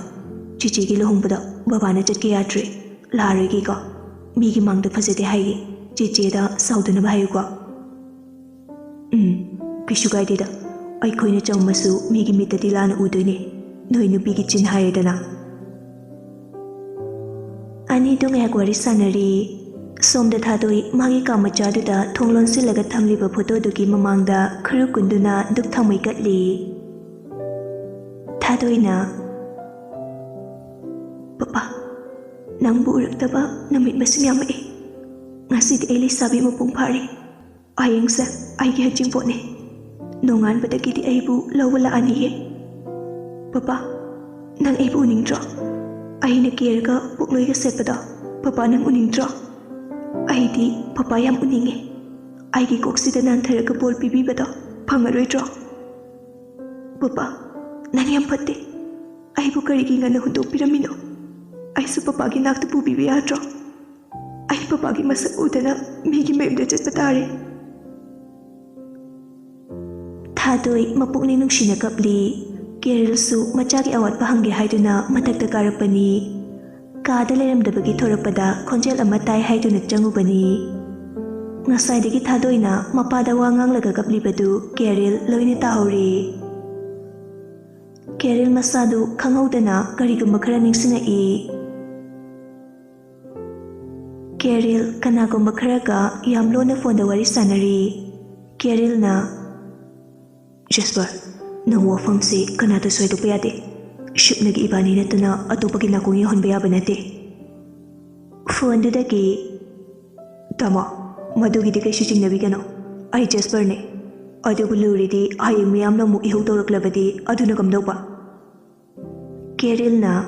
ꯆꯤꯆꯦꯒꯤ ꯂꯨꯍꯣꯡꯕꯗꯣ ꯕꯕꯥꯅ ꯆꯠꯀꯦ ꯌꯥꯗ꯭ꯔꯦ꯫ ꯂꯥꯛꯑꯔꯣꯏꯒꯦꯀꯣ꯫ ꯃꯤꯒꯤ ꯃꯥꯡꯗ ꯐꯖꯗꯦ ꯍꯥꯏꯒꯦ꯫ ꯆꯤꯆꯦꯗ ꯁꯥꯎꯗꯅꯕ ꯍꯥꯏꯌꯨꯀꯣ꯫ ꯎꯝ, ꯀꯩꯁꯨ ꯀꯥꯏꯗꯦꯗ꯫ ꯑꯩꯈꯣꯏꯅ ꯆꯝꯃꯁꯨ ꯃꯤꯒꯤ ꯃꯤꯠꯇꯗꯤ ꯂꯥꯟꯅ ꯎꯗꯣꯏꯅꯦ꯫ ꯅꯣꯏ ꯅꯨꯄꯤꯒꯤ ꯆꯤꯟ ꯍꯥꯏꯔꯦꯗꯅ꯫ ꯑꯅꯤꯗꯣ ꯉꯥꯏꯍꯥꯛ ꯋꯥꯔꯤ ꯁꯥꯟꯅꯔꯤ꯫ ꯁꯣꯝꯗ ꯊꯥꯗꯣꯏ ꯃꯥꯒꯤ ꯀꯥ ꯃꯆꯥꯗꯨꯗ ꯊꯣꯡ ꯂꯣꯟꯁꯤꯜꯂꯒ ꯊꯝꯂꯤꯕ ꯐꯣꯇꯣꯗꯨꯒꯤ ꯃꯃꯥꯡꯗ ꯈꯨꯔꯨ ꯀꯨꯟꯗꯨꯅ ꯗꯨꯛ ꯊꯥꯎꯃꯩ ꯀꯠꯂꯤ꯫ ꯊꯥꯗꯣꯏꯅ, "ꯄꯄꯥ, ꯅꯪꯕꯨ ꯎꯔꯛꯇꯕ ꯅꯨꯃꯤꯠ ꯃꯁꯤꯡ ꯌꯥꯝꯃꯛꯑꯦ꯫ ꯉꯁꯤꯗꯤ ꯑꯩ ꯂꯩꯁꯥꯕꯤ ꯃꯄꯨꯡ ꯐꯥꯔꯦ꯫ ꯍꯌꯦꯡꯁꯦ ꯑꯩꯒꯤ ꯍꯩꯖꯤꯡꯄꯣꯠꯅꯦ꯫ ꯅꯣꯡꯉꯥꯟꯕꯗꯒꯤꯗꯤ ꯑꯩꯕꯨ ꯂꯧꯕ ꯂꯥꯛꯑꯅꯤꯌꯦ꯫ ꯄꯄꯥ, ꯅꯪ ꯑꯩꯕꯨ ꯎꯅꯤꯡꯗ꯭ꯔꯣ? ꯑꯩꯅ ꯀꯦꯔꯒ ꯄꯣꯛꯂꯣꯏꯒ ꯁꯦꯠꯄꯗꯣ ꯄꯄꯥ ꯅꯪ ꯎꯅꯤꯡꯗ꯭ꯔꯣ? ꯑꯩꯗꯤ ꯄꯄꯥ ꯌꯥꯝ ꯎꯅꯤꯡꯉꯦ꯫ ꯑꯩꯒꯤ ꯀꯣꯛꯁꯤꯗ ꯅꯥꯟꯊꯔꯒ ꯕꯣꯜ ꯄꯤꯕꯤꯕꯗꯣ ꯐꯪꯉꯔꯣꯏꯗ꯭ꯔꯣ? ꯄꯄꯥ, ꯅꯪ ꯌꯥꯝ ꯐꯠꯇꯦ꯫ ꯑꯩꯕꯨ ꯀꯔꯤꯒꯤ ꯉꯟꯅ ꯍꯨꯟꯗꯣꯛꯄꯤꯔꯝꯃꯤꯅꯣ? ꯑꯩꯁꯨ ꯄꯄꯥꯒꯤ ꯅꯥꯛꯇ ꯄꯨꯕꯤꯕ ꯌꯥꯗ꯭ꯔꯣ? ꯑꯩ ꯄꯄꯥꯒꯤ ꯃꯁꯛ ꯎꯗꯅ ꯃꯤꯒꯤ ꯃꯌꯨꯝꯗ ꯆꯠꯄ ꯇꯥꯔꯦ꯫" ꯊꯥꯗꯣꯏ ꯃꯄꯨꯛꯅꯤꯡ ꯅꯨꯡꯁꯤꯅ ꯀꯞꯂꯤ꯫ ꯀꯦꯔꯤꯜꯁꯨ ꯃꯆꯥꯒꯤ ꯑꯋꯥꯠꯄ ꯍꯪꯒꯦ ꯍꯥꯏꯗꯨꯅ ꯃꯊꯛꯇ ꯀꯥꯔꯛꯄꯅꯤ꯫ ꯀꯥꯗ ꯂꯩꯔꯝꯗꯕꯒꯤ ꯊꯣꯔꯛꯄꯗ ꯈꯣꯟꯖꯦꯜ ꯑꯃ ꯇꯥꯏ ꯍꯥꯏꯗꯨꯅ ꯆꯪꯉꯨꯕꯅꯤ꯫ ꯉꯁꯥꯏꯗꯒꯤ ꯊꯥꯗꯣꯏꯅ ꯃꯄꯥꯗ ꯋꯥ ꯉꯥꯡꯂꯒ ꯀꯞꯂꯤꯕꯗꯨ ꯀꯦꯔꯤꯜ ꯂꯣꯏꯅ ꯇꯥꯍꯧꯔꯤ꯫ ꯀꯦꯔꯤꯜ ꯃꯁꯥꯗꯨ ꯈꯪꯍꯧꯗꯅ ꯀꯔꯤꯒꯨꯝꯕ ꯈꯔ ꯅꯤꯡꯁꯤꯡꯉꯛꯏ꯫ ꯀꯦꯔꯤꯜ ꯀꯅꯥꯒꯨꯝꯕ ꯈꯔꯒ ꯌꯥꯝ ꯂꯣꯟꯅ ꯐꯣꯟꯗ ꯋꯥꯔꯤ ꯁꯥꯟꯅꯔꯤ꯫ ꯀꯦꯔꯤꯜꯅ, "ꯖꯦꯁꯄꯔ, ꯅꯪ ꯋꯥꯐꯝꯁꯤ ꯀꯅꯥꯗꯁꯨ ꯍꯥꯏꯗꯣꯛꯄ ꯌꯥꯗꯦ꯫ ꯁꯨꯞꯅꯒꯤ ꯏꯕꯥꯅꯤ ꯅꯠꯇꯅ ꯑꯇꯣꯞꯄꯒꯤ ꯅꯥꯀꯣꯡ ꯌꯧꯍꯟꯕ ꯌꯥꯕ ꯅꯠꯇꯦ꯫" ꯐꯣꯟꯗꯨꯗꯒꯤ, "ꯇꯥꯃꯣ, ꯃꯗꯨꯒꯤꯗꯤ ꯀꯩꯁꯨ ꯆꯤꯡꯅꯕꯤꯒꯅꯨ꯫ ꯑꯩ ꯖꯦꯁꯄꯔꯅꯦ꯫ ꯑꯗꯨꯕꯨ ꯂꯨꯔꯤꯗꯤ ꯍꯌꯦꯡ ꯃꯤꯌꯥꯝꯅ ꯑꯃꯨꯛ ꯏꯍꯧ ꯇꯧꯔꯛꯂꯕꯗꯤ ꯑꯗꯨꯅ ꯀꯝꯗꯧꯕ?" ꯀꯦꯔꯤꯜꯅ,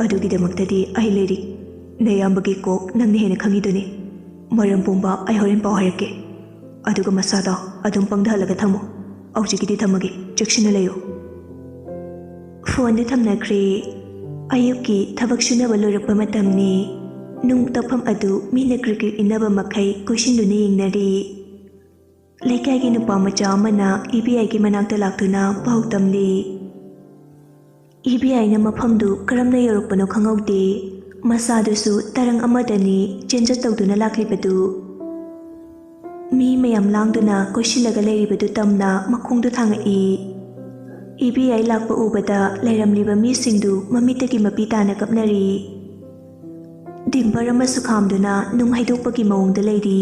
"ꯑꯗꯨꯒꯤꯗꯃꯛꯇꯗꯤ ꯑꯩ ꯂꯩꯔꯤ꯫ ꯅꯌꯥꯝꯕꯒꯤ ꯀꯣꯛ ꯅꯪꯅ ꯍꯦꯟꯅ ꯈꯪꯉꯤꯗꯨꯅꯤ꯫ ꯃꯔꯝ ꯄꯨꯝꯕ ꯑꯩ ꯍꯣꯔꯦꯟ ꯄꯥꯎ ꯍꯥꯏꯔꯛꯀꯦ꯫ ꯑꯗꯨꯒ ꯃꯁꯥꯗꯣ ꯑꯗꯨꯝ ꯄꯪꯊꯍꯜꯂꯒ ꯊꯝꯃꯨ꯫ ꯍꯧꯖꯤꯛꯀꯤꯗꯤ ꯊꯝꯃꯒꯦ꯫ ꯆꯦꯛꯁꯤꯟꯅ ꯂꯩꯌꯨ꯫" ꯐꯣꯟꯗꯨ ꯊꯝꯅꯈ꯭ꯔꯦ꯫ ꯑꯌꯨꯛꯀꯤ ꯊꯕꯛ ꯁꯨꯅꯕ ꯂꯣꯏꯔꯛꯄ ꯃꯇꯝꯅꯤ꯫ ꯅꯨꯡ ꯇꯛꯐꯝ ꯑꯗꯨ ꯃꯤꯅ ꯀ꯭ꯔꯤꯛ ꯀ꯭ꯔꯤꯛ ꯏꯟꯅꯕ ꯃꯈꯩ ꯀꯣꯏꯁꯤꯟꯗꯨꯅ ꯌꯦꯡꯅꯔꯤ꯫ ꯂꯩꯀꯥꯏꯒꯤ ꯅꯨꯄꯥ ꯃꯆꯥ ꯑꯃꯅ ꯏꯕꯦꯌꯥꯏꯒꯤ ꯃꯅꯥꯛꯇ ꯂꯥꯛꯇꯨꯅ ꯄꯥꯎ ꯇꯝꯂꯤ꯫ ꯏꯕꯦꯌꯥꯏꯅ ꯃꯐꯝꯗꯨ ꯀꯔꯝꯅ ꯌꯧꯔꯛꯄꯅꯣ ꯈꯪꯍꯧꯗꯦ꯫ ꯃꯆꯥꯗꯨꯁꯨ ꯇꯔꯪ ꯑꯃꯗꯅꯤ ꯆꯦꯟꯖꯠ ꯇꯧꯗꯨꯅ ꯂꯥꯛꯂꯤꯕꯗꯨ꯫ ꯃꯤ ꯃꯌꯥꯝ ꯂꯥꯡꯗꯨꯅ ꯀꯣꯏꯁꯤꯜꯂꯒ ꯂꯩꯔꯤꯕꯗꯨ ꯇꯝꯅ ꯃꯈꯣꯡꯗꯨ ꯊꯥꯡꯉꯛꯏ꯫ ꯏꯕꯦꯌꯥꯏ ꯂꯥꯛꯄ ꯎꯕꯗ ꯂꯩꯔꯝꯂꯤꯕ ꯃꯤꯁꯤꯡꯗꯨ ꯃꯃꯤꯠꯇꯒꯤ ꯃꯄꯤ ꯇꯥꯅ ꯀꯞꯅꯔꯤ꯫ ꯗꯤꯝꯄꯔ ꯑꯃꯁꯨ ꯈꯥꯝꯗꯨꯅ ꯅꯨꯡ ꯍꯩꯗꯣꯛꯄꯒꯤ ꯃꯑꯣꯡꯗ ꯂꯩꯔꯤ꯫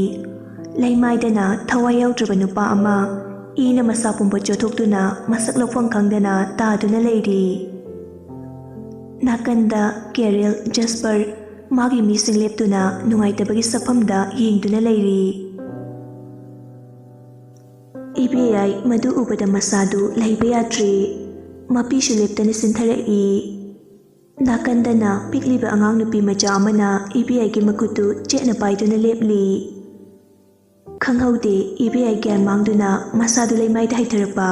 ꯂꯩꯃꯥꯏꯗꯅ ꯊꯋꯥꯏ ꯌꯥꯎꯗ꯭ꯔꯕ ꯅꯨꯄꯥ ꯑꯃ ꯏꯅ ꯃꯁꯥ ꯄꯨꯝꯕ ꯆꯣꯠꯊꯣꯛꯇꯨꯅ ꯃꯁꯛ ꯂꯧꯐꯝ ꯈꯪꯗꯅ ꯇꯥꯗꯨꯅ ꯂꯩꯔꯤ꯫ ꯅꯥꯀꯟꯗ ꯀꯦꯔꯤꯜ, ꯖꯁꯄꯔ, ꯃꯥꯒꯤ ꯃꯤꯁꯤꯡ ꯂꯦꯞꯇꯨꯅ ꯅꯨꯡꯉꯥꯏꯇꯕꯒꯤ ꯁꯛꯐꯝꯗ ꯌꯦꯡꯗꯨꯅ ꯂꯩꯔꯤ꯫ ꯏꯕꯦꯌꯥꯏ ꯃꯗꯨ ꯎꯕꯗ ꯃꯁꯥꯗꯨ ꯂꯩꯕ ꯌꯥꯗ꯭ꯔꯦ꯫ ꯃꯄꯤꯁꯨ ꯂꯦꯞꯇꯅ ꯆꯤꯟꯊꯔꯛꯏ꯫ ꯅꯥꯀꯟꯗꯅ ꯄꯤꯛꯂꯤꯕ ꯑꯉꯥꯡ ꯅꯨꯄꯤ ꯃꯆꯥ ꯑꯃꯅ ꯏꯕꯦꯌꯥꯏꯒꯤ ꯃꯈꯨꯠꯇꯨ ꯆꯦꯠꯅ ꯄꯥꯏꯗꯨꯅ ꯂꯦꯞꯂꯤ꯫ ꯈꯪꯍꯧꯗꯦ, ꯏꯕꯦꯌꯥꯏ ꯒ꯭ꯌꯥꯟ ꯃꯥꯡꯗꯨꯅ ꯃꯁꯥꯗꯨ ꯂꯩꯃꯥꯏꯗ ꯍꯩꯊꯔꯛꯄ꯫